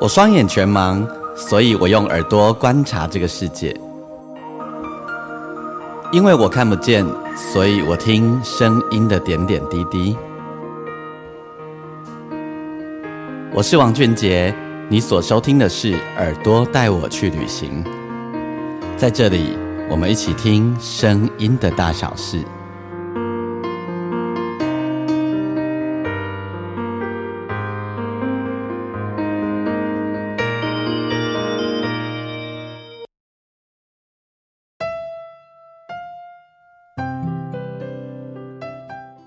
我双眼全盲，所以我用耳朵观察这个世界。因为我看不见，所以我听声音的点点滴滴。我是王俊杰，你所收听的是《耳朵带我去旅行》。在这里，我们一起听声音的大小事。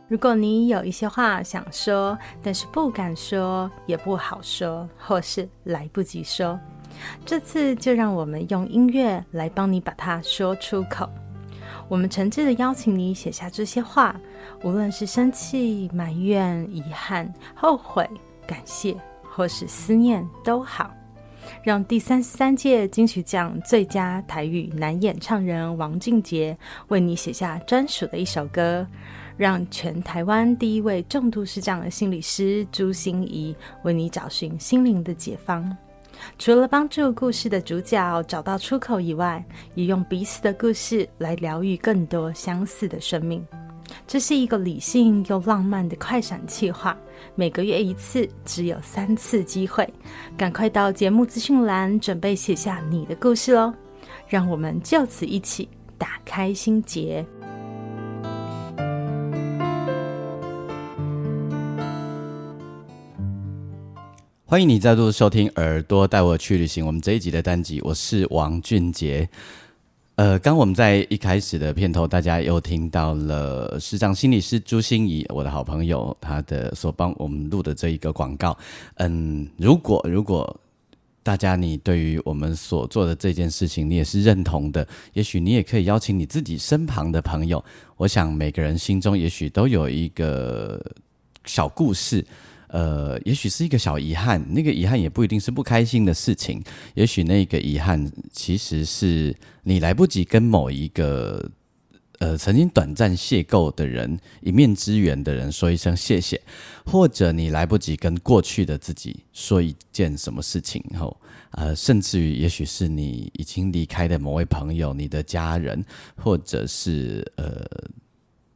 如果你有一些话想说，但是不敢说，也不好说，或是来不及说，这次就让我们用音乐来帮你把它说出口。我们诚挚的邀请你写下这些话，无论是生气、埋怨、遗憾、后悔、感谢，或是思念都好。让第33届金曲奖最佳台语男演唱人王俊杰为你写下专属的一首歌，让全台湾第一位重度视障的心理师朱心怡为你找寻心灵的解方。除了帮助故事的主角找到出口以外，也用彼此的故事来疗愈更多相似的生命。这是一个理性又浪漫的快闪企划，每个月一次，只有3次机会，赶快到节目资讯栏准备写下你的故事喽！让我们就此一起打开心结。欢迎你再度收听《耳朵带我去旅行》，我们这一集的单集，我是王俊杰。刚我们在一开始的片头，大家又听到了视障心理师朱心怡，我的好朋友，他的所帮我们录的这一个广告。如果大家你对于我们所做的这件事情，你也是认同的，也许你也可以邀请你自己身旁的朋友。我想每个人心中也许都有一个小故事。也许是一个小遗憾，那个遗憾也不一定是不开心的事情，也许那个遗憾其实是你来不及跟某一个曾经短暂邂逅的人，一面之缘的人说一声谢谢，或者你来不及跟过去的自己说一件什么事情后，甚至于也许是你已经离开的某位朋友、你的家人，或者是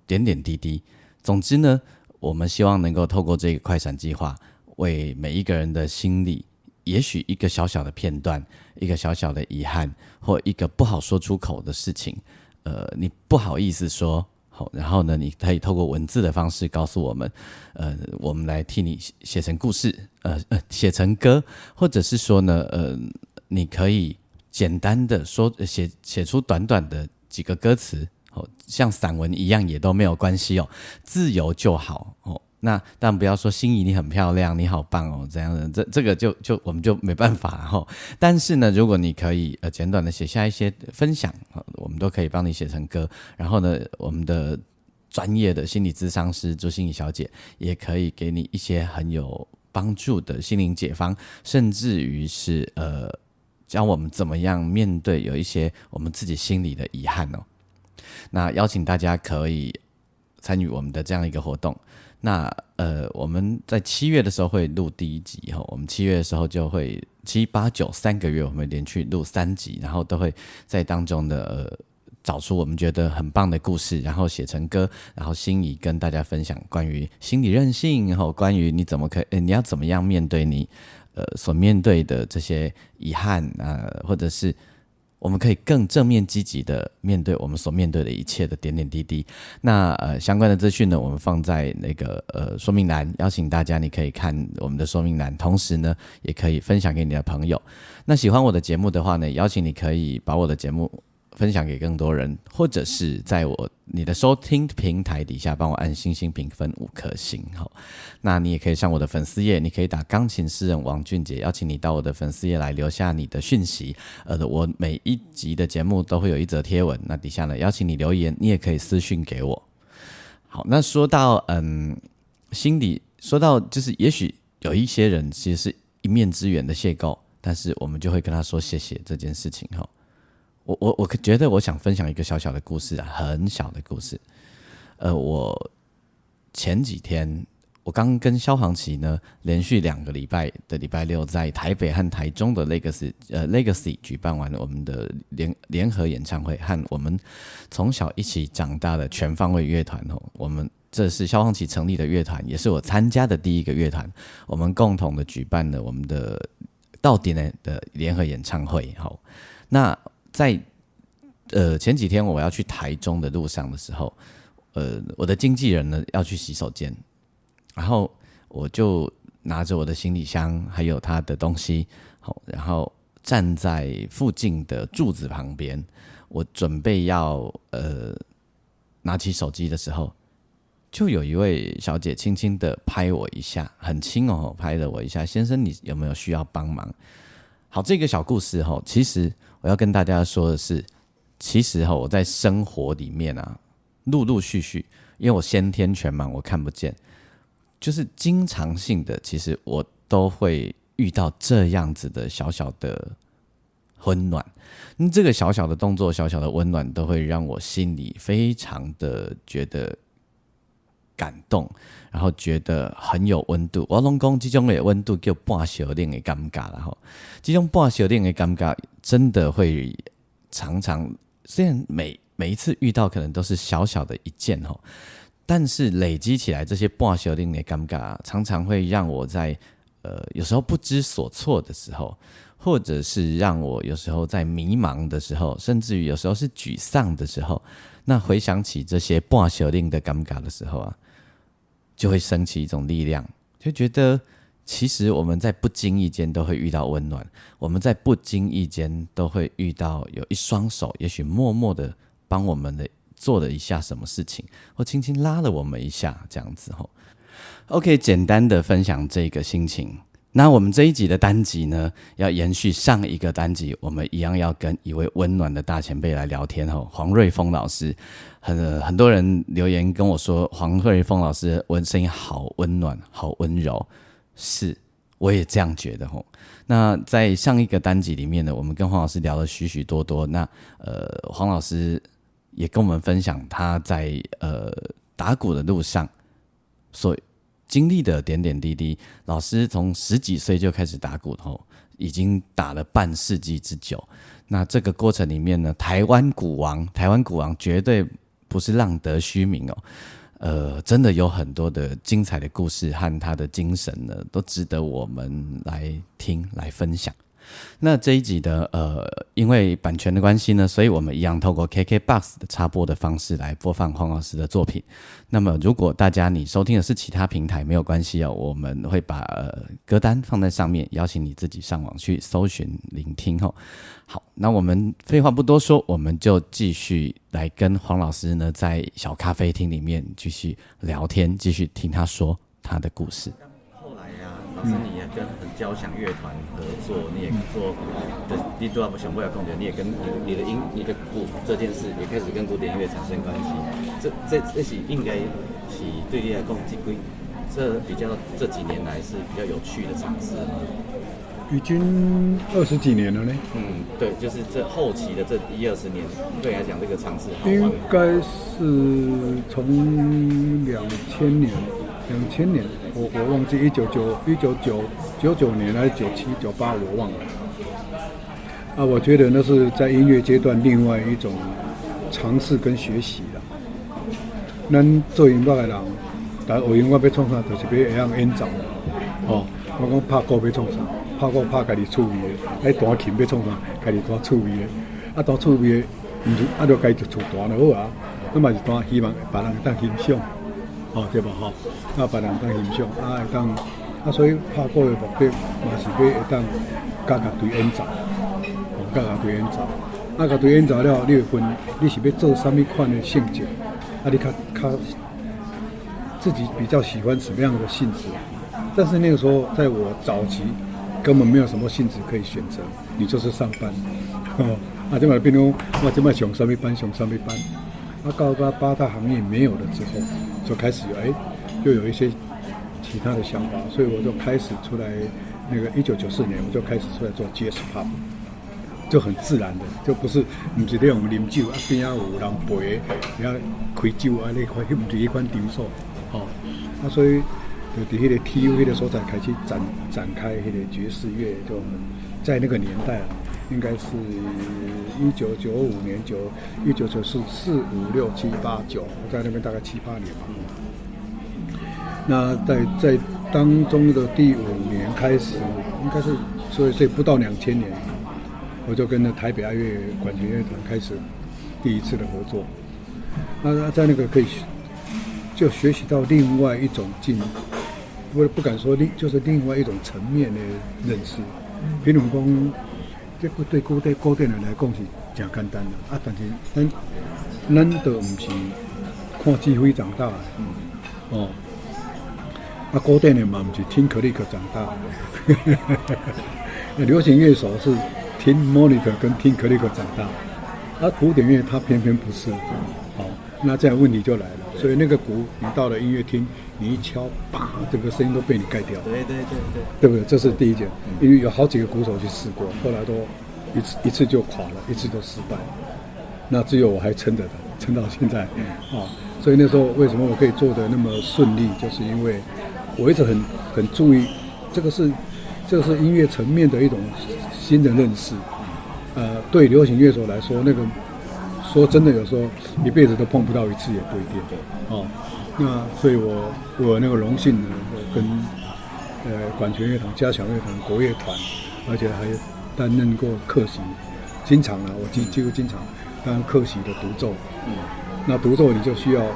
点点滴滴。总之呢，我们希望能够透过这个快闪计划，为每一个人的心里，也许一个小小的片段，一个小小的遗憾，或一个不好说出口的事情，你不好意思说，好，然后呢，你可以透过文字的方式告诉我们，我们来替你写成故事，写成歌，或者是说呢，你可以简单的说，写出短短的几个歌词。像散文一样也都没有关系哦，自由就好哦。那但不要说心怡你很漂亮，你好棒哦，这样的，这个就我们就没办法哦。但是呢，如果你可以简短的写下一些分享，我们都可以帮你写成歌。然后呢，我们的专业的心理咨商师朱心怡小姐也可以给你一些很有帮助的心灵解方，甚至于是教我们怎么样面对有一些我们自己心里的遗憾哦。那邀请大家可以参与我们的这样一个活动。那我们在7月的时候会录第一集哈，我们7月的时候就会7、8、9 3个月，我们连续录3集，然后都会在当中的找出我们觉得很棒的故事，然后写成歌，然后心怡跟大家分享关于心理韧性，然后关于你怎么可以，你要怎么样面对你所面对的这些遗憾啊，或者是我们可以更正面积极的面对我们所面对的一切的点点滴滴。那相关的资讯呢，我们放在那个说明栏，邀请大家你可以看我们的说明栏，同时呢，也可以分享给你的朋友。那喜欢我的节目的话呢，邀请你可以把我的节目分享给更多人，或者是在你的收听平台底下帮我按星星评分5颗星。那你也可以上我的粉丝页，你可以打钢琴诗人王俊杰，邀请你到我的粉丝页来留下你的讯息。我每一集的节目都会有一则贴文，那底下呢邀请你留言，你也可以私讯给我。好，那说到心理，说到就是也许有一些人其实是一面之缘的邂逅，但是我们就会跟他说谢谢这件事情哈。我觉得我想分享一个小小的故事啊，很小的故事。我前几天我剛跟蕭煌奇呢，連續2個禮拜的禮拜六，在台北和台中的 Legacy 舉辦完我們的聯合演唱會，和我們從小一起長大的全方位樂團哦，我們這是蕭煌奇成立的樂團，也是我參加的第一個樂團，我們共同的舉辦了我們的到底呢的聯合演唱會。好，那在前幾天我要去台中的路上的時候，我的經紀人呢要去洗手間。然後我就拿着我的行李箱，還有他的東西，好，然後站在附近的柱子旁邊，我準備要拿起手機的時候，就有一位小姐輕輕的拍我一下，很輕哦，拍了我一下，先生，你有沒有需要幫忙？好，這個小故事哈，其實我要跟大家說的是，其實哈，我在生活裡面啊，陸陸續續，因為我先天全盲，我看不見。就是經常性的，其實我都會遇到這樣子的小小的溫暖。那這個小小的動作、小小的溫暖，都會讓我心裡非常的覺得感動，然後覺得很有溫度。我攏講這種的溫度叫半燒冷的感覺啦吼。這種半燒冷的感覺，真的會常常，雖然每一次遇到，可能都是小小的一件吼。但是累積起來，這些半燒冷的感覺，常常會讓我在有時候不知所措的時候，或者是讓我有時候在迷茫的時候，甚至於有時候是沮喪的時候，那回想起這些半燒冷的感覺的時候啊，就會升起一種力量，就覺得其實我們在不經意間都會遇到溫暖，我們在不經意間都會遇到有一雙手，也許默默的幫我們的做了一下什麼事情，或輕輕拉了我們一下，這樣子吼。OK，簡單的分享這個心情。那我們這一集的單集呢，要延續上一個單集，我們一樣要跟一位溫暖的大前輩來聊天吼，黃瑞豐老師。很多人留言跟我說，黃瑞豐老師的聲音好溫暖，好溫柔，是，我也這樣覺得吼。那在上一個單集裡面呢，我們跟黃老師聊了許許多多。那黃老師也跟我們分享他在打鼓的路上所經歷的點點滴滴。老師從十幾歲就開始打鼓吼，已經打了半世紀之久。那這個過程裡面呢，台灣鼓王，台灣鼓王絕對不是浪得虛名哦。真的有很多的精彩的故事和他的精神呢，都值得我們來聽來分享。那這一集的因為版權的關係呢，所以我們一樣透過 KKBOX 的插播的方式來播放黃老師的作品。那麼如果大家你收聽的是其他平台，沒有關係哦，我們會把歌單放在上面，邀請你自己上網去搜尋聆聽哦。好，那我們廢話不多說，我們就繼續來跟黃老師呢，在小咖啡廳裡面繼續聊天，繼續聽他說他的故事。老師，你也跟很交響樂團合作，你也做的，你都要不想不要講的，你也跟你的鼓這件事也開始跟古典音樂產生關係。這是應該是對你來講，這比較這幾年來是比較有趣的嘗試嗎？已經20幾年了呢。嗯，對，就是這後期的這一二十年，對你來講這個嘗試應該是從2000年。2000年，我忘記1999年還是97、98，我忘了。啊，我覺得那是在音樂階段另外一種嘗試跟學習啦。咱做音樂的人，但學音樂欲創啥，就是欲會曉演奏。哦，我講拍鼓欲創啥？拍鼓拍家己趣味的，愛彈琴欲創啥？家己彈趣味的。啊，彈趣味的，毋是啊，就家己厝彈就好啊。咱嘛是彈，希望別人會當欣賞。哦，對無吼？啊，別人當欣賞，啊，會當啊，所以拍鼓的目的嘛是欲會當佮樂隊演奏，哦，佮樂隊演奏。啊，樂隊演奏了，你會分你是欲做啥物款的性質，啊，你較較自己比較喜歡什麼樣的性質？但是那個時候，在我早期根本沒有什麼性質可以選擇，你就是上班。啊，這擺變成我這擺上啥物班，上啥物班。啊，到個八大行業沒有了之後，就開始有就有一些其他的想法，所以我就開始出來。那個1994年，我就開始出來做 Jazz Pop，就很自然的，就不是毋是咧用啉酒啊，邊仔有人陪，遐開酒啊，那款彼毋是彼款場所，吼。啊，所以就佇彼個 TU 彼個所在開始展開彼個爵士樂，就在那個年代啊，應該是1995年1994四五六七八九，我在那邊大概七八年吧。那在當中的第五年開始，應該是所以不到2000年，我就跟那台北愛樂管弦樂團開始第一次的合作。那在那個可以就學習到另外一種境，不敢說另就是另外一種層面的認識。比如講，這個對古典人來講是誠簡單的啊，但是咱都毋是看指揮長大的，哦，啊，古典的嘛毋是聽克利克長大的，流行樂手是聽 monitor 跟聽克利克長大，啊，古典樂他偏偏不是，好，那這樣問題就來了。所以那個鼓，你到了音樂廳，你一敲，叭，這個聲音都被你蓋掉。對不對？這是第一件，因為有好幾個鼓手去試過，後來都一次一次就垮了，一次都失敗。那只有我還撐着的，撐到現在。啊，所以那時候為什麼我可以做得那麼順利，就是因為我一直很注意，這個是音樂層面的一種新的認識。對流行樂手來說，那個說真的，有時候一輩子都碰不到一次也不一定。哦，那所以我有那個榮幸呢，跟管弦樂團、交響樂團、國樂團，而且還擔任過客席，經常啊，我幾乎經常當客席的獨奏。那獨奏你就需要有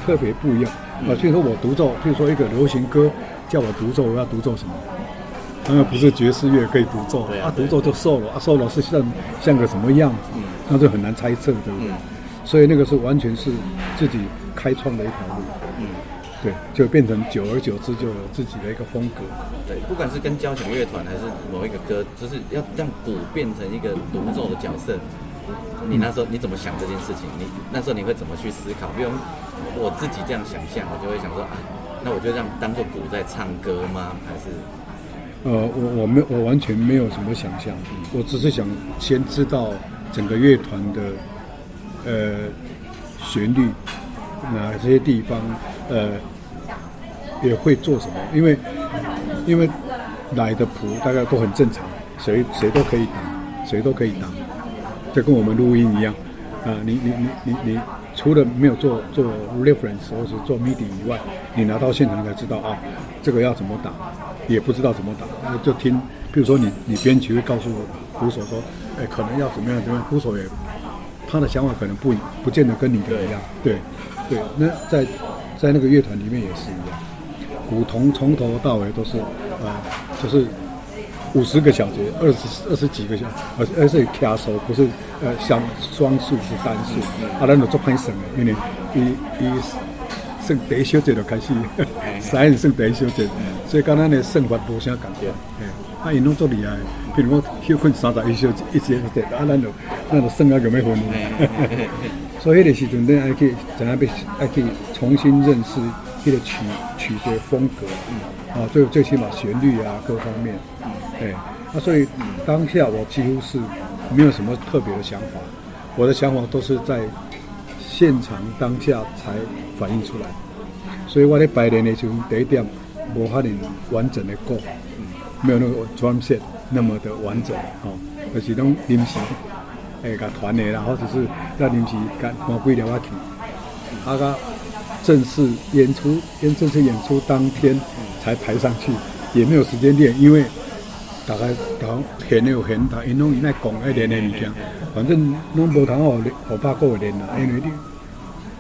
特別不一樣啊。譬如說我獨奏，譬如說一個流行歌叫我獨奏，我要獨奏什麼？當然不是爵士樂可以獨奏啊，獨奏就 solo 啊，solo 是像個什麼樣子，那就很難猜測，對不對？所以那個是完全是自己開創的一條路。對，就變成久而久之就有自己的一個風格。對，不管是跟交響樂團還是某一個歌，就是要讓鼓變成一個獨奏的角色。你那時候你怎麼想這件事情？你那時候你會怎麼去思考？比如我自己這樣想象，我就會想說啊，那我就這樣當做鼓在唱歌嗎？還是？我完全沒有什麼想象，我只是想先知道整個樂團的旋律，哪些地方也會做什麼，因為來的譜大概都很正常，誰都可以打，誰都可以打，就跟我們錄音一樣啊，你除了沒有做 reference 或是做 MIDI 以外，你拿到現場才知道啊，這個要怎麼打。也不知道怎麼打，就聽，比如說你編曲會告訴鼓手說，哎，可能要怎麼樣怎麼樣，鼓手也他的想法可能不見得跟你的一樣，對，對，那在那個樂團裡面也是一樣，鼓從頭到尾都是啊，就是50個小節，二十幾個小，而是卡手不是像雙數是單數，啊，咱就足歹算的，因為伊算第一小節就開始，三算第一小節，所以佮咱的算法無啥仝款。啊，𪜶攏足厲害，比如講歇睏31小節一節一節，啊，咱就算啊個欲昏。所以彼個時陣，咱愛去知影欲愛去重新認識彼個曲子風格，啊，最起碼旋律啊各方面，哎，啊，所以當下我幾乎是沒有什麼特別的想法，我的想法都是在現場當下才反映出來。所以我咧排練的時陣，第一點無遐爾完整的鼓，沒有那個 drum set 那麼的完整，吼，就是攏臨時會共團的啦，或者是在臨時共搬幾粒仔去，啊，佮正式演出，正式演出當天才排上去，也沒有時間練，因為大家講弦的有弦，𪜶攏𪜶愛講愛練的物件，反正攏無通予百個會練啦，因為你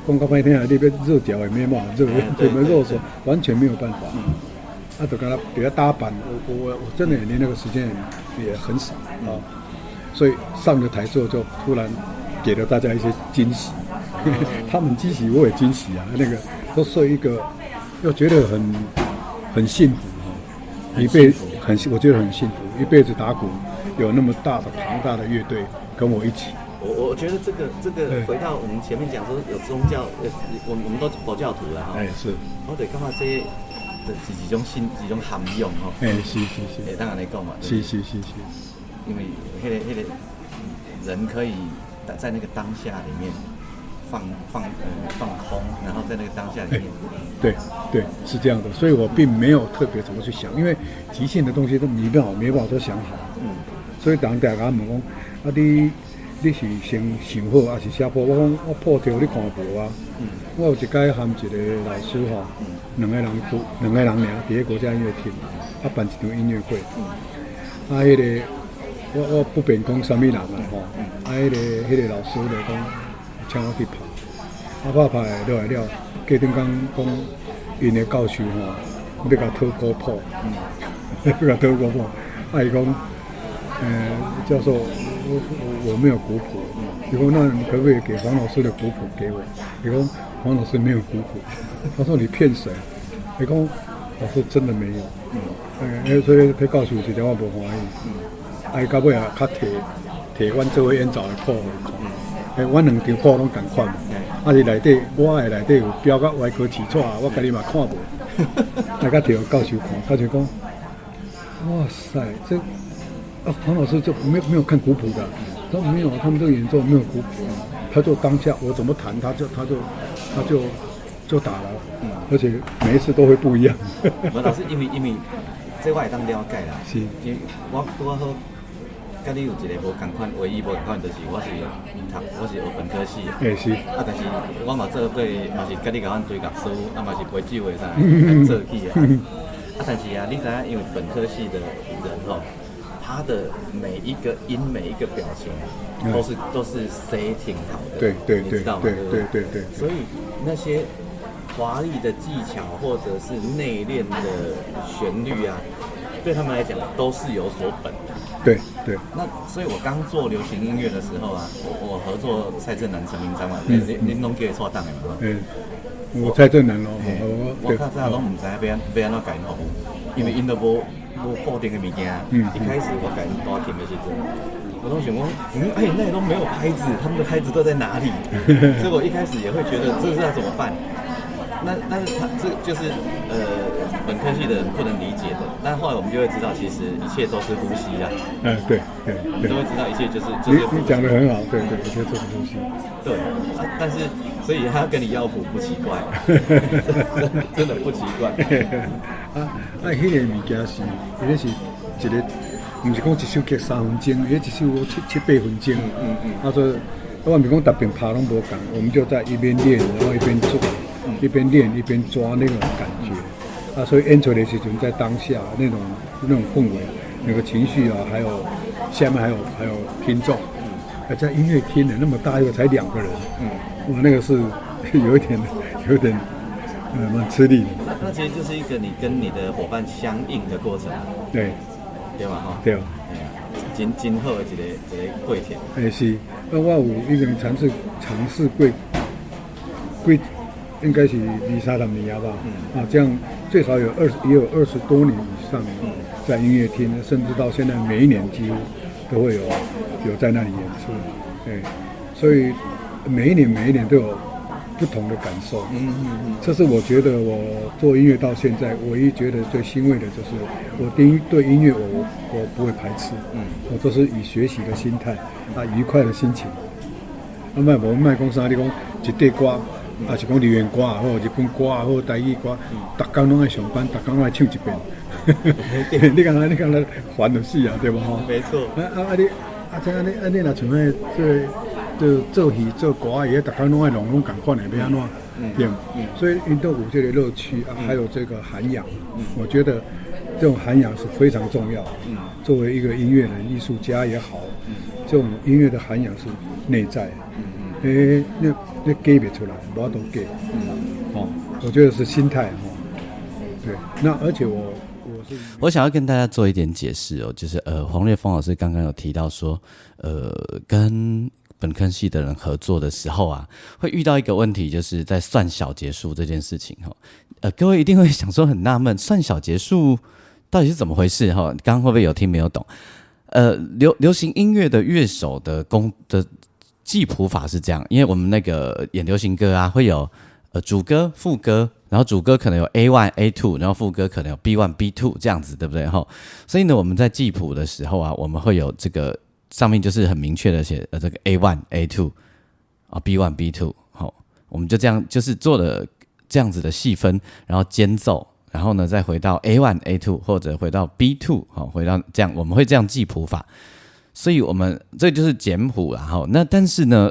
講較歹聽，你欲熱調也沒辦法熱，怎麼熱手完全沒有辦法。啊，就共他給他搭板，我真的也連那個時間也很少啊，所以上了台之後就突然給了大家一些驚喜，他們驚喜，我也驚喜啊，那個都是一個又覺得很幸福哈，一輩子很我覺得很幸福，一輩子打鼓有那麼大的龐大的樂隊跟我一起。我覺得這個回到我們前面講說有宗教，我們都佛教徒了哈。哎，是。我就感覺這是一種信，一種涵養吼。哎，是是是。會當按呢講嘛。是是是是。因為彼個人可以在那個當下裡面放空，然後在那個當下裡面。對對，是這樣的，所以我並沒有特別怎麼去想，因為即興的東西都沒辦法都想好。所以當大家問講，啊你是先想好，還是寫譜？我講我譜摕予你看無啊。我有一擺和一個老師吼，兩個人拄兩個人爾，佇咧國家音樂廳，啊辦一場音樂會。啊，彼個我不便講啥物人啊吼。啊，彼個老師就講，請我去拍。啊，拍拍落來了，隔陣講講，𪜶的教授吼，欲共討鼓譜，欲共討鼓譜。啊，伊講，教授，我沒有鼓譜。伊講，那你可不可以給黃老師的鼓譜給我？伊講，黃老師沒有鼓譜。他說你騙誰？伊講，老師真的沒有。所以彼教授有一點仔無歡喜。啊，伊到尾也較提提阮做伙演奏的譜予伊看。阮兩張譜攏仝款，啊是內底我的內底有標甲歪哥起錯，我家己嘛看無。大家提予教授看，教授講：哇塞，這啊黃老師就沒有看鼓譜的，他說沒有，他們這個演奏沒有鼓譜，他就當下我怎麼彈，他就打了，而且每一次都會不一樣。無老師，因為這我會當了解啦，是，因為我拄仔好。佮你有一个無仝款，唯一無仝款就是我是學本科系的。欸是。啊，但是我嘛做過，嘛是佮你仝款追樂師，啊嘛是陪酒的啥來做起的。啊，但是啊，你知影，因為本科系的人吼，他的每一個音、每一個表情，都是 setting 好的，你知道嗎？對對對。所以那些華麗的技巧或者是內斂的旋律啊，對他們來講都是有所本的。那所以，我剛做流行音樂的時候啊，我合作蔡振南、陳明章嘛，你攏記得錯檔的嘛？嗯，我蔡振南咯，我較早攏毋知影欲按怎共𪜶服務，因為𪜶都無固定的物件。一開始我共𪜶彈琴的時陣，我攏想講，哎，那都沒有拍子，他們的拍子都在哪裡？所以我一開始也會覺得這是要怎麼辦？那但是他這就是本科系的人不能理解的，但後來我們就會知道，其實一切都是呼吸啊。你都會知道一切就是。你講得很好，對對，一切都是呼吸。對，啊，但是所以他跟你要譜不奇怪，真的不奇怪。啊啊，彼個物件是，彼個是一個，毋是講一首曲3分鐘，彼一首七八分鐘。啊，所以我毋是講逐遍拍攏無仝，我們就在一邊練，然後一邊做，一邊練一邊抓那種感覺。啊，所以演出的時陣在當下那種氛圍、那個情緒啊，還有下面還有聽眾，啊，在音樂廳的那麼大一個才兩個人，哇，那個是有一點蠻吃力的。那其實就是一個你跟你的夥伴相應的過程。對，對嘛吼？對。真真好的一個過程。欸是，那我有已經嘗試過幾，應該是二三十年啊吧。啊，這樣最少也有20多年以上在音樂廳，甚至到現在每一年幾乎都會有在那裡演出。對，所以每一年每一年都有不同的感受。這是我覺得我做音樂到現在唯一覺得最欣慰的就是我對音樂我不會排斥。我都是以學習的心態啊，愉快的心情。啊，莫無莫講啥，你講一塊歌，啊是講流行歌也好，日本歌也好，台語歌，逐工攏愛上班，逐工攏愛唱一遍。你感覺煩就死啊，對無吼？沒錯。啊啊啊！你啊這按呢按呢若像彼做戲做歌仔，逐工攏愛弄攏仝款的，欲按怎？對。所以𪜶都有這個樂趣啊，還有這個涵養。我覺得這種涵養是非常重要。作為一個音樂人、藝術家也好，這種音樂的涵養是內在。欸，那假袂出來，無法度假。哦，我覺得是心態哈。對，那而且我是我想要跟大家做一點解釋哦，就是黃瑞豐老師剛剛有提到說，跟本科系的人合作的時候啊，會遇到一個問題，就是在算小節數這件事情哈。各位一定會想說很納悶，算小節數到底是怎麼回事哈？剛剛會不會有聽沒有懂？流行音樂的樂手的工的記譜法是這樣，因為我們那個演流行歌啊，會有主歌、副歌，然後主歌可能有 A one、A2，然後副歌可能有 B one、B2 這樣子，對不對哈？所以呢，我們在記譜的時候啊，我們會有這個上面就是很明確的寫這個 A one、A2 啊 B one、B2 好。我們就這樣就是做了這樣子的細分，然後間奏，然後呢再回到 A one A 2 或者回到 B 2，好，回到這樣，我們會這樣記譜法。所以我們這就是簡譜，然後那但是呢，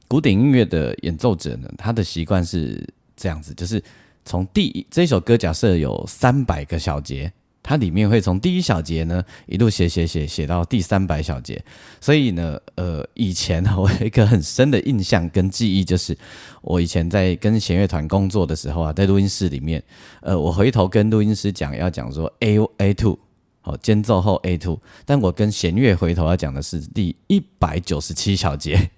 古典音樂的演奏者呢，他的習慣是這樣子，就是從第一這首歌假設有300個小節，它裡面會從第一小節呢一路寫寫寫寫到第三百小節。所以呢，以前我有一個很深的印象跟記憶，就是我以前在跟弦樂團工作的時候啊，在錄音室裡面，我回頭跟錄音師講要講說 A 2，好，間奏後 A two，但我跟弦樂回頭要講的是第197小節。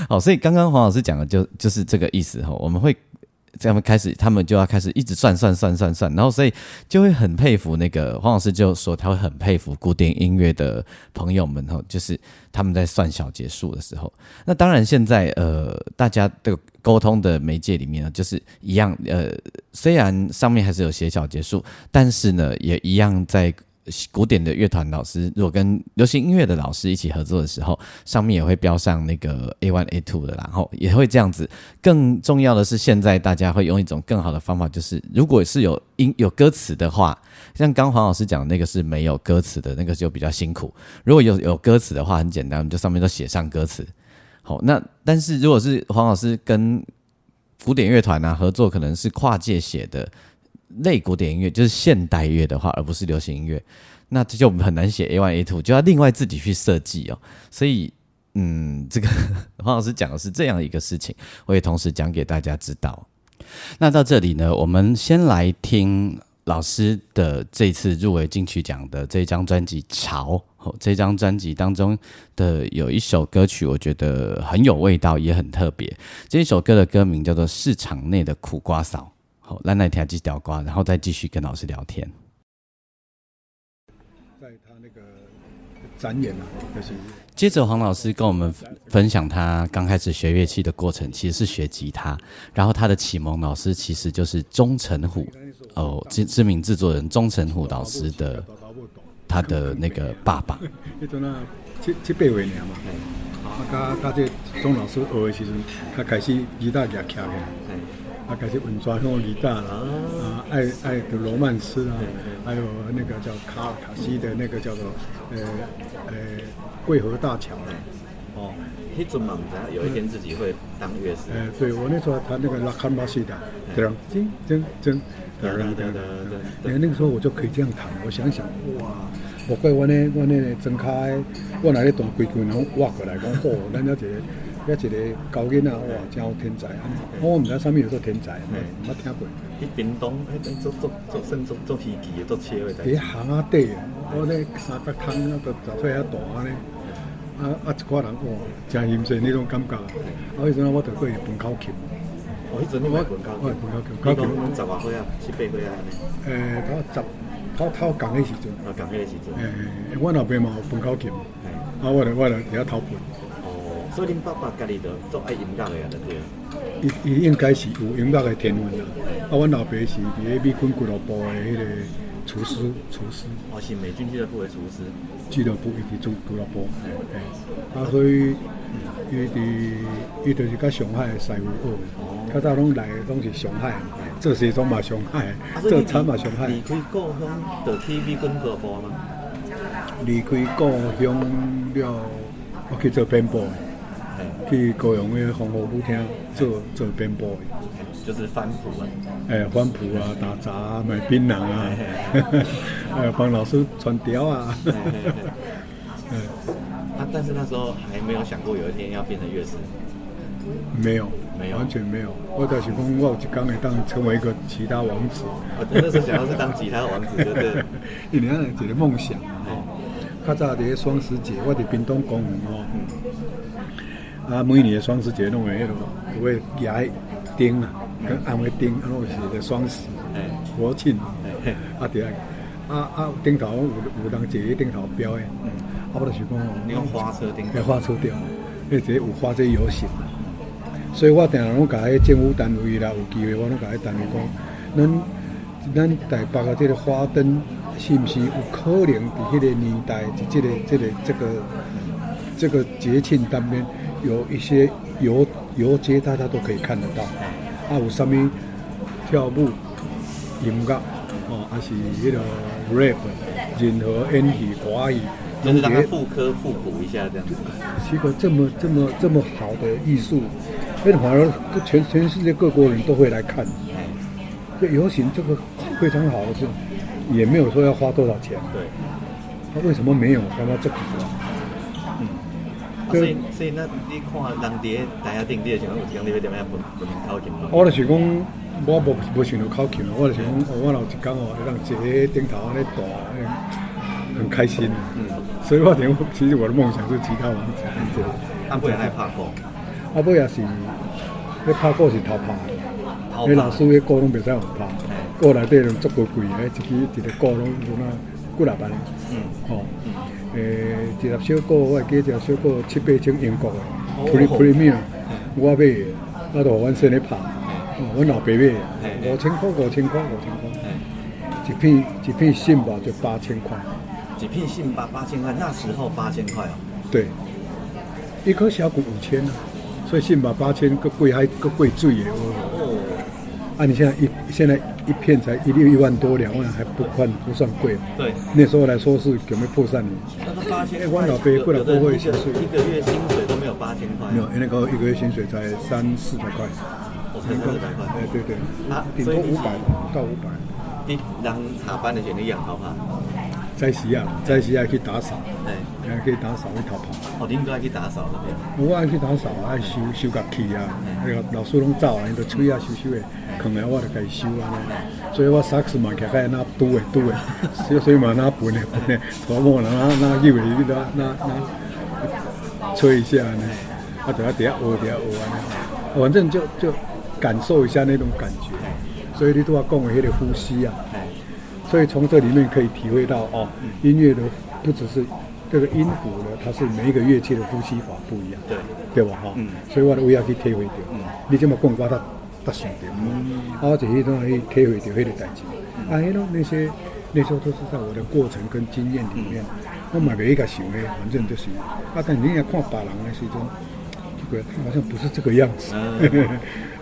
好，所以剛剛黃老師講的就是這個意思哈，我們會這樣開始，他們就要開始一直算算算算算，然後所以就會很佩服那個黃老師，就說他會很佩服古典音樂的朋友們哈，就是他們在算小節數的時候。那當然現在大家的溝通的媒介裡面呢，就是一樣，雖然上面還是有寫小節數，但是呢，也一樣在古典的樂團老師如果跟流行音樂的老師一起合作的時候，上面也會標上那個 A one A 2 的，然後也會這樣子。更重要的是，現在大家會用一種更好的方法，就是如果是有音有歌詞的話，像剛黃老師講的那個是沒有歌詞的，那個就比較辛苦。如果有歌詞的話，很簡單，就上面都寫上歌詞。好，那但是如果是黃老師跟古典樂團啊合作，可能是跨界寫的類古典音樂，就是現代樂的話，而不是流行音樂，那這就很難寫 A one A 2，就要另外自己去設計哦。所以，這個黃老師講的是這樣一個事情，我也同時講給大家知道。那到這裡呢，我們先來聽老師的這次入圍金曲獎的這張專輯《潮》。這張專輯當中的有一首歌曲，我覺得很有味道，也很特別。這一首歌的歌名叫做《市場內的苦瓜嫂》。好，咱來聽這條歌，然後再繼續跟老師聊天。在他那個展演啊，就是接着黃老師跟我們分享他剛開始學樂器的過程，其實是學吉他，然後他的啟蒙老師其實就是鍾成虎哦，知名製作人鍾成虎老師的他的那個爸爸。彼陣啊，七七八歲爾嘛，啊，佮這鍾老師學的時陣，較開始吉他舉起來。啊，開始穩抓那種吉他啦，啊，愛愛的羅曼斯啊，還有那個叫卡爾卡西的那個叫做桂河大橋哦，彼陣嘛毋知有一天自己會當樂師。對我那時候彈那個拉卡馬西的，噔噔噔噔噔噔噔，那個時候我就可以這樣彈。我想想，哇，無怪阮呢莊跤，我若咧彈規群攏挖過來講，好，咱遐一個。遐一個猴囡仔，哇，真有天才！我毋知啥物叫做天才，毋捌聽過。佇屏東，彼做做做算做做稀奇的，做笑的代誌。佇巷仔底，我咧三角空啊，都十歲遐大按呢。啊啊，一寡人哇，誠欣羨彼種感覺。啊，彼陣我就閣會彈口琴。哦，彼陣你會彈口琴？我會彈口琴。你講十外歲啊，七八歲啊按呢？頭十頭頭仝彼時陣。哦，仝彼個時陣。阮老爸嘛有彈口琴，啊，我就佇遐偷笨。所以恁爸爸家己就足愛音樂的啊，對。伊伊應該是有音樂的天分啦。啊，阮老爸是佇咧美軍俱樂部的彼個廚師，廚師。哦，是美軍俱樂部的廚師。俱樂部伊佇做俱樂部，啊，所以伊佇伊就是佮上海的師傅學的。較早攏來的攏是上海，做西裝嘛上海，做餐嘛上海。離開故鄉就去美軍俱樂部嗎？離開故鄉了，我去做編播。去高雄的豐和舞廳做做編播的，就是翻譜啊。翻譜啊，打雜啊，賣檳榔啊，幫老師傳條啊。啊，但是那時候還沒有想過有一天要變成樂師。沒有，沒有，完全沒有。我就是講，我有一天會當成為一個吉他王子。我那時候想要是當吉他王子，對不對？因為咱一個夢想嘛吼。較早佇咧雙十節，我佇屏東公園吼。啊，每年的雙十節攏會彼落，都會舉燈啊，跟暗的燈，啊，攏是一個雙十，國慶，啊對啊，啊啊頂頭有人坐佇頂頭表演，啊我就是講哦，你講花車頂，花車頂，彼一個有花車遊行，所以我定定攏共彼政府單位啦，有機會我攏共彼單位講，咱台北的這個花燈。是毋是有可能佇彼個年代，佇這個節慶當邊，有一些遊街，大家都可以看得到。啊，有啥物跳舞、音樂，哦，還是彼個 rap，任何演戲、歌戲，就是讓它復刻復古一下這樣子。奇怪，這麼這麼這麼好的藝術，那反而全世界各國人都會來看。這遊行這個非常好的是，也沒有說要花多少錢。那為什麼沒有？感覺這個？啊，所以那你看人佇咧台仔頂，你會想講有一工你欲踮遐彈彈口琴無？我就是講，我無想著口琴，我就是講，我若有一工哦，會當坐佇頂頭按呢彈，很開心。所以我想，其實我的夢想是吉他王子。這個。啊，尾仔會拍鼓？啊，尾也是，咧拍鼓是偷拍的。彼老師彼鼓攏袂使予拍，鼓內底攏足高貴的，一支一個鼓攏有哪幾若萬。吼，一粒小鼓，我會記得一粒小鼓七八千英國的，Premier，我買的，啊，就予阮先生拍，阮老爸買的，5000塊，5000塊，5000塊，一片一片信吧就八千塊。一片信吧八千塊，那時候八千塊哦。對，一顆小鼓5000啊，所以信吧八千，閣過海，閣過水的哦。啊，你現在一片才1萬多兩萬，還不算貴。那時候來說是準備破三年。那八千，阮老爸過來過會薪水，一個月薪水都沒有八千塊。沒有，那個一個月薪水才三四百塊。我才三四百塊。哎，對對。啊，頂多五百到五百。你人下班的時候你也偷拍？早時啊，早時啊去打掃，哎，去打掃去偷拍。哦，你應該去打掃那邊。我愛去打掃，愛收收樂器啊，那個老師攏走啊，𪜶就喙仔收收的，囥來我就共伊收按呢。所以我薩克斯嘛徛較若拄的拄的，所以嘛若笨的笨的，娶某人若若入去，若若若吹一下呢，啊，就佇遐學佇遐學按呢，反正就感受一下那種感覺。所以你拄仔講的彼個呼吸啊。所以從這裡面可以體會到哦，音樂的不只是這個音符呢，它是每一個樂器的呼吸法不一樣，對吧？哈，所以我都有去體會到。你這麼講，我才才想到。啊，我就彼陣去體會到彼個代誌。啊，彼種那些那時候都是在我的過程跟經驗裡面，我嘛袂去共想的，反正就是。啊，但你若看別人的時陣，奇怪，他好像不是這個樣子，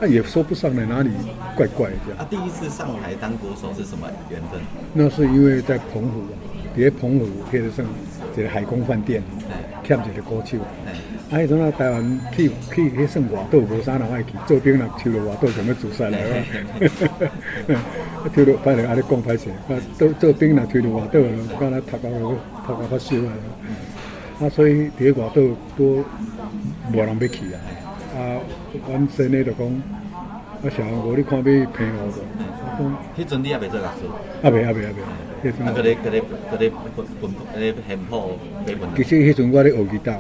啊，也說不上來哪裡怪怪的這樣。啊，第一次上台當鼓手是什麼緣分？那是因為在澎湖，佇咧澎湖，彼個算一個海港飯店，欠一個鼓手。啊，彼陣啊，台灣去彼算外島，無啥人愛去，做兵若抽著外島想欲自殺來。抽著歹勢按呢講歹勢，啊，做兵若抽著外島，敢若讀到發燒啊。啊，所以佇咧外島都無人欲去啊。啊，阮先生就講，啊，小王哥，你看欲去澎湖無？我講，彼陣你猶未做樂師？猶未，猶未，猶未。啊，閣咧分咧現譜買本。其實彼陣我咧學吉他。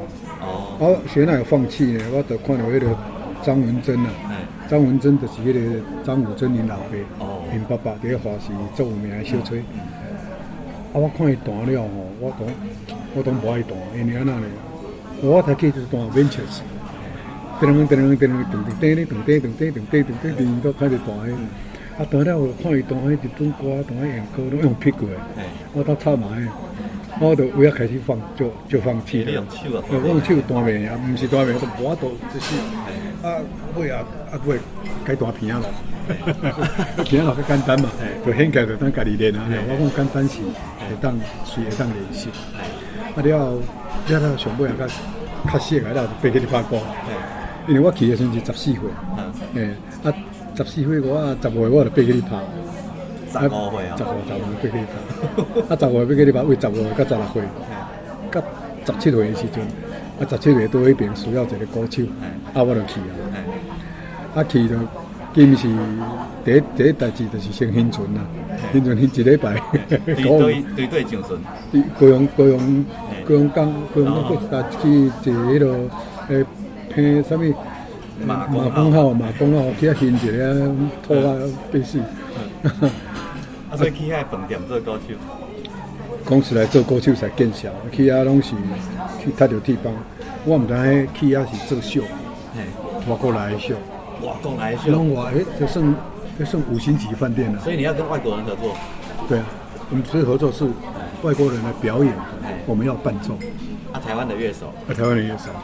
哦。我現在有放棄呢，我就看著彼個張文珍啊。張文珍就是彼個張武珍𪜶老爸。𪜶爸爸佇咧華視足有名的小吹。啊，我看伊彈了吼，我攏無愛彈，因為按怎呢？我才記就是彈免笑死。噔噔噔噔噔噔噔噔噔噔噔噔噔噔，都開始彈彼。啊，彈了我看伊彈彼日本歌，彈彼演歌，攏用 pick 的。我頭插埋，我就有影開始放，就放棄了。你用手啊？我用手彈袂啊，毋是彈袂，都無法度，就是啊，尾啊啊尾改彈平仔咯。平仔咯較簡單嘛，就掀起來就當家己練啊。我講簡單是會當隨會當練習。啊了後，了後上尾也較較熟啊，了後就爬起去拍鼓。因為我去的時陣是14歲，啊，14歲我啊15歲我就爬起去拍。15歲啊？十五歲爬起去拍。啊，15歲爬起去拍，為15歲到16歲，到17歲的時陣，啊，17歲佗彼邊需要一個鼓手，啊，我就去啊。啊，去就兼是第一代誌就是先興船啦，興船興一禮拜。對上船？佇高雄港，高雄港過一搭去坐彼個欸，啥物？馬公號，馬公號去遐興一個拖啊，變死。啊，所以去遐飯店做鼓手。講實在，做鼓手實見笑，去遐攏是去踢著鐵枋。我毋知彼去遐是做秀，外國來的秀。外國來的秀。攏外，欸，這算5星級飯店啦。所以你要跟外國人合作。對啊。我們是合作，是外國人來表演，我們要伴奏。啊，台灣的樂手。啊，台灣的樂手。啊，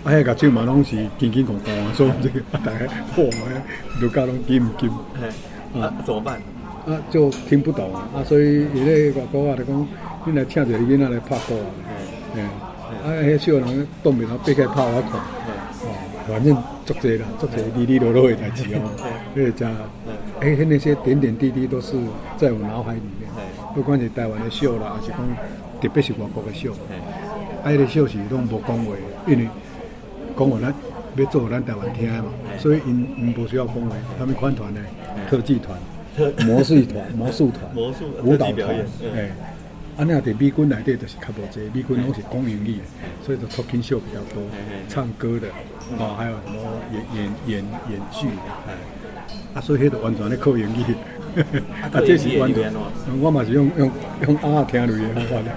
彼樂手嘛攏是緊緊摃摃，所以這個啊，大家破的，盧家攏緊毋緊？啊，怎麼辦？啊，就聽不懂啊，所以伊咧外國啊就講，你來請一個囡仔來拍鼓啊，嘿，啊，彼小人擋袂牢，爬起來拍我看，哦，反正足濟啦，足濟哩哩囉囉的代誌哦，彼個真，欸，那些點點滴滴都是在我腦海裡面，不管是台灣的秀啦，還是講特別是外國的秀，啊，彼個秀是攏無講話，因為講話咱欲做予咱台灣聽的嘛，所以𪜶𪜶無需要講話，啥物款團呢？特技團、魔術團、魔術團、魔術舞蹈團，欸，啊，那佇美軍內底就是較無濟，美軍攏是講英語，所以就 talking show 比較多，唱歌的，哦，還有什麼演劇的，啊，所以彼就完全咧靠英語，啊，這是完全，我嘛是用耳仔聽落的方法。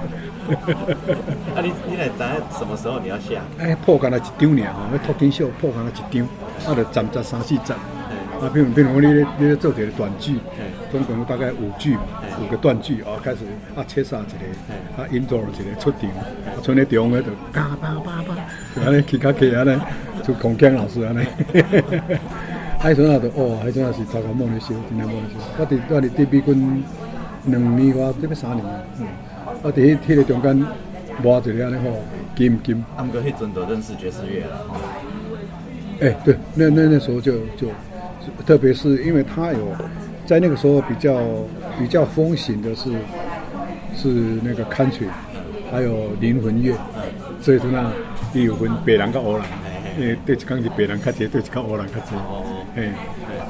啊，你來知影什麼時候你要下？欸，譜干焦一張爾吼，彼 talking show 譜干焦一張，啊，就站十三四節。啊，比如講，你咧做一個短劇，總共大概五句嘛，五個斷句啊，開始啊切煞一個，啊 intro 一個出場，啊，賰咧中咧就嘎叭叭叭，就按呢起較起按呢，就孔鏘老師按呢。彼陣啊就哦，彼陣啊是頭殼猛咧燒，真正猛咧燒。我佇美軍2年外，這欲3年啊。我佇彼個中間磨一個按呢吼，金金。啊，毋過彼陣就認識爵士樂啦。欸，對，那時候就。特別是因為他有在那個時候比較風行的是那個 country，還有靈魂樂，所以說那伊有分白人佮黑人，因為對一工是白人較濟，對一工黑人較濟。嘿，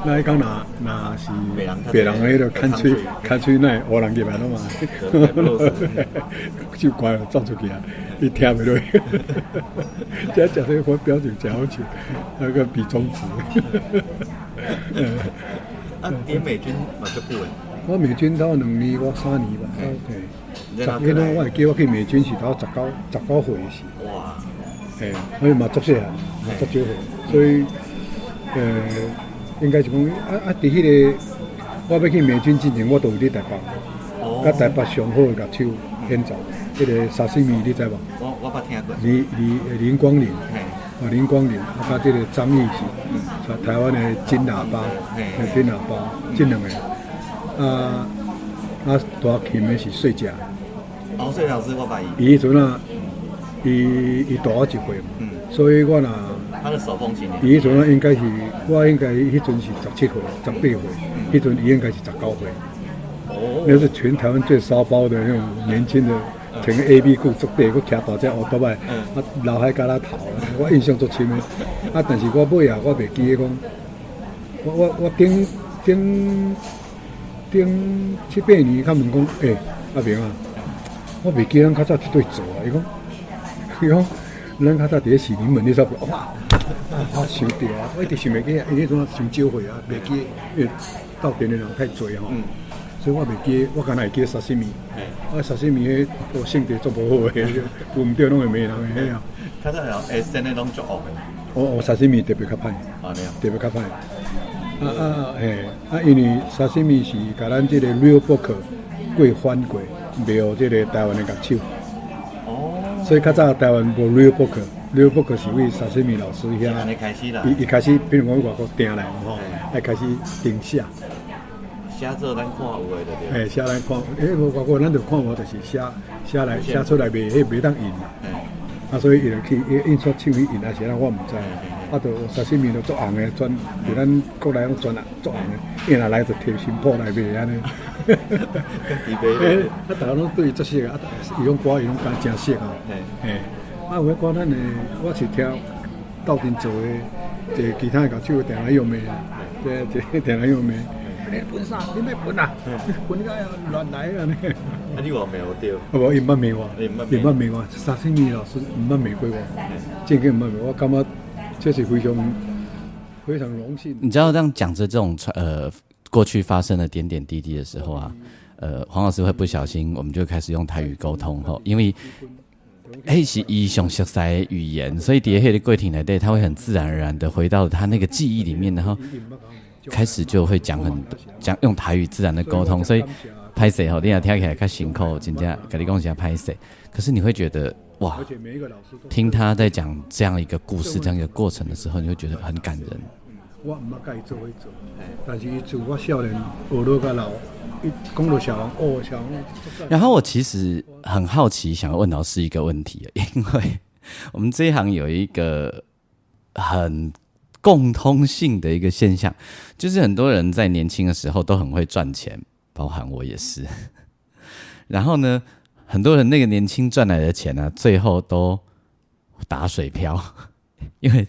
那彼工若是白人的彼個 country country 那會黑人入來了嘛？就乖走出去啊，伊聽袂落。這食這個標準真好笑，那個比中指。啊，佇美軍嘛足久的。我美軍到2年我3年吧。對。十幾我會記我去美軍是頭19歲時。哇！嘿，所以嘛足細漢，嘛足少歲，所以應該是講啊，佇彼個我欲去美軍之前，我都有佇台北，佮台北上好的樂手演奏，彼個 Sashimi 你知無？我捌聽過。李林光林，啊林光林，啊佮這個張義是，台灣的金喇叭，金喇叭，這兩個，啊彈琴的是細隻。哦，細老師我捌伊。伊彼陣啊，伊大我一歲嘛，所以我若他的手風琴。伊彼陣啊，應該是我應該彼陣是17歲、18歲，彼陣伊應該是19歲。哦。那是全台灣最騷包的那種年輕的，穿個 A B 褲足短，閣騎大隻烏多擺，啊劉海絞仔頭，我印象足深的。啊，但是我尾仔我袂記得講，我頂頂頂七八年較問講，欸，阿明啊，我袂記得咱較早佇佗做啊，伊講，伊講，咱較早佇咧喜臨門，你知無？哇，我想著啊，我一直想袂記，因為彼陣傷少歲啊，袂記，因為鬥陣的人太濟吼，所以我袂記，我干焦會記 Sashimi，啊 Sashimi 彼個性格足無好的，有毋對攏會罵人的彼啊。較早人會生的攏足惡的。哦哦，Sashimi 特別較歹，特別較歹。啊啊嘿，啊因為 Sashimi 是共咱這個 Real Book 過翻過，賣予這個台灣的樂手。哦。所以較早台灣無 Real Book，Real Book 是為 Sashimi 老師遐。開始啦。伊開始，比如講外國訂來吼，愛開始定寫。寫做咱看有的就對。嘿，寫咱看，欸，無外國咱就看無，就是寫寫來寫出來袂彼袂當印嘛。啊，所以伊就去印刷廠去印，還是按怎我毋知。啊，就 Sashimi 就足紅的，專佇咱國內攏專啊足紅的，伊若來就提新譜來賣按呢。欸，啊，逐家攏對伊足熟啊，伊講歌伊攏敢誠熟啊。嘿，啊，有的歌咱的，我是聽鬥陣做的，一個其他的樂手定來用罵，這這定來用罵。你分啥？你欲分啊？分甲亂來按呢。啊，你有罵無著？啊無，伊毋捌罵我，伊毋捌罵我。Sashimi 老師毋捌罵過我，正經毋捌罵我，感覺這是非常非常榮幸。你知道，這樣講着這種過去發生的點點滴滴的時候啊，黃老師會不小心，我們就開始用台語溝通吼，因為彼是伊上熟悉的語言，所以佇彼個過程內底，他會很自然而然的回到他那個記憶裡面，然後開始就會講很講用台語自然的溝通，所以歹勢吼，你若聽起來較辛苦，真正共你講是歹勢。可是你會覺得哇，而且每一個老師都聽他在講這樣一個故事、這樣一個過程的時候，你會覺得很感人。我毋捌佮伊做伙做，但是伊自我少年學落甲老，伊講到小王，哦，小王。然後我其實很好奇，想要問老師一個問題，因為我們這一行有一個很共通性的一個現象，就是很多人在年輕的時候都很會賺錢，包含我也是。然後呢，很多人那個年輕賺來的錢呢，最後都打水漂，因為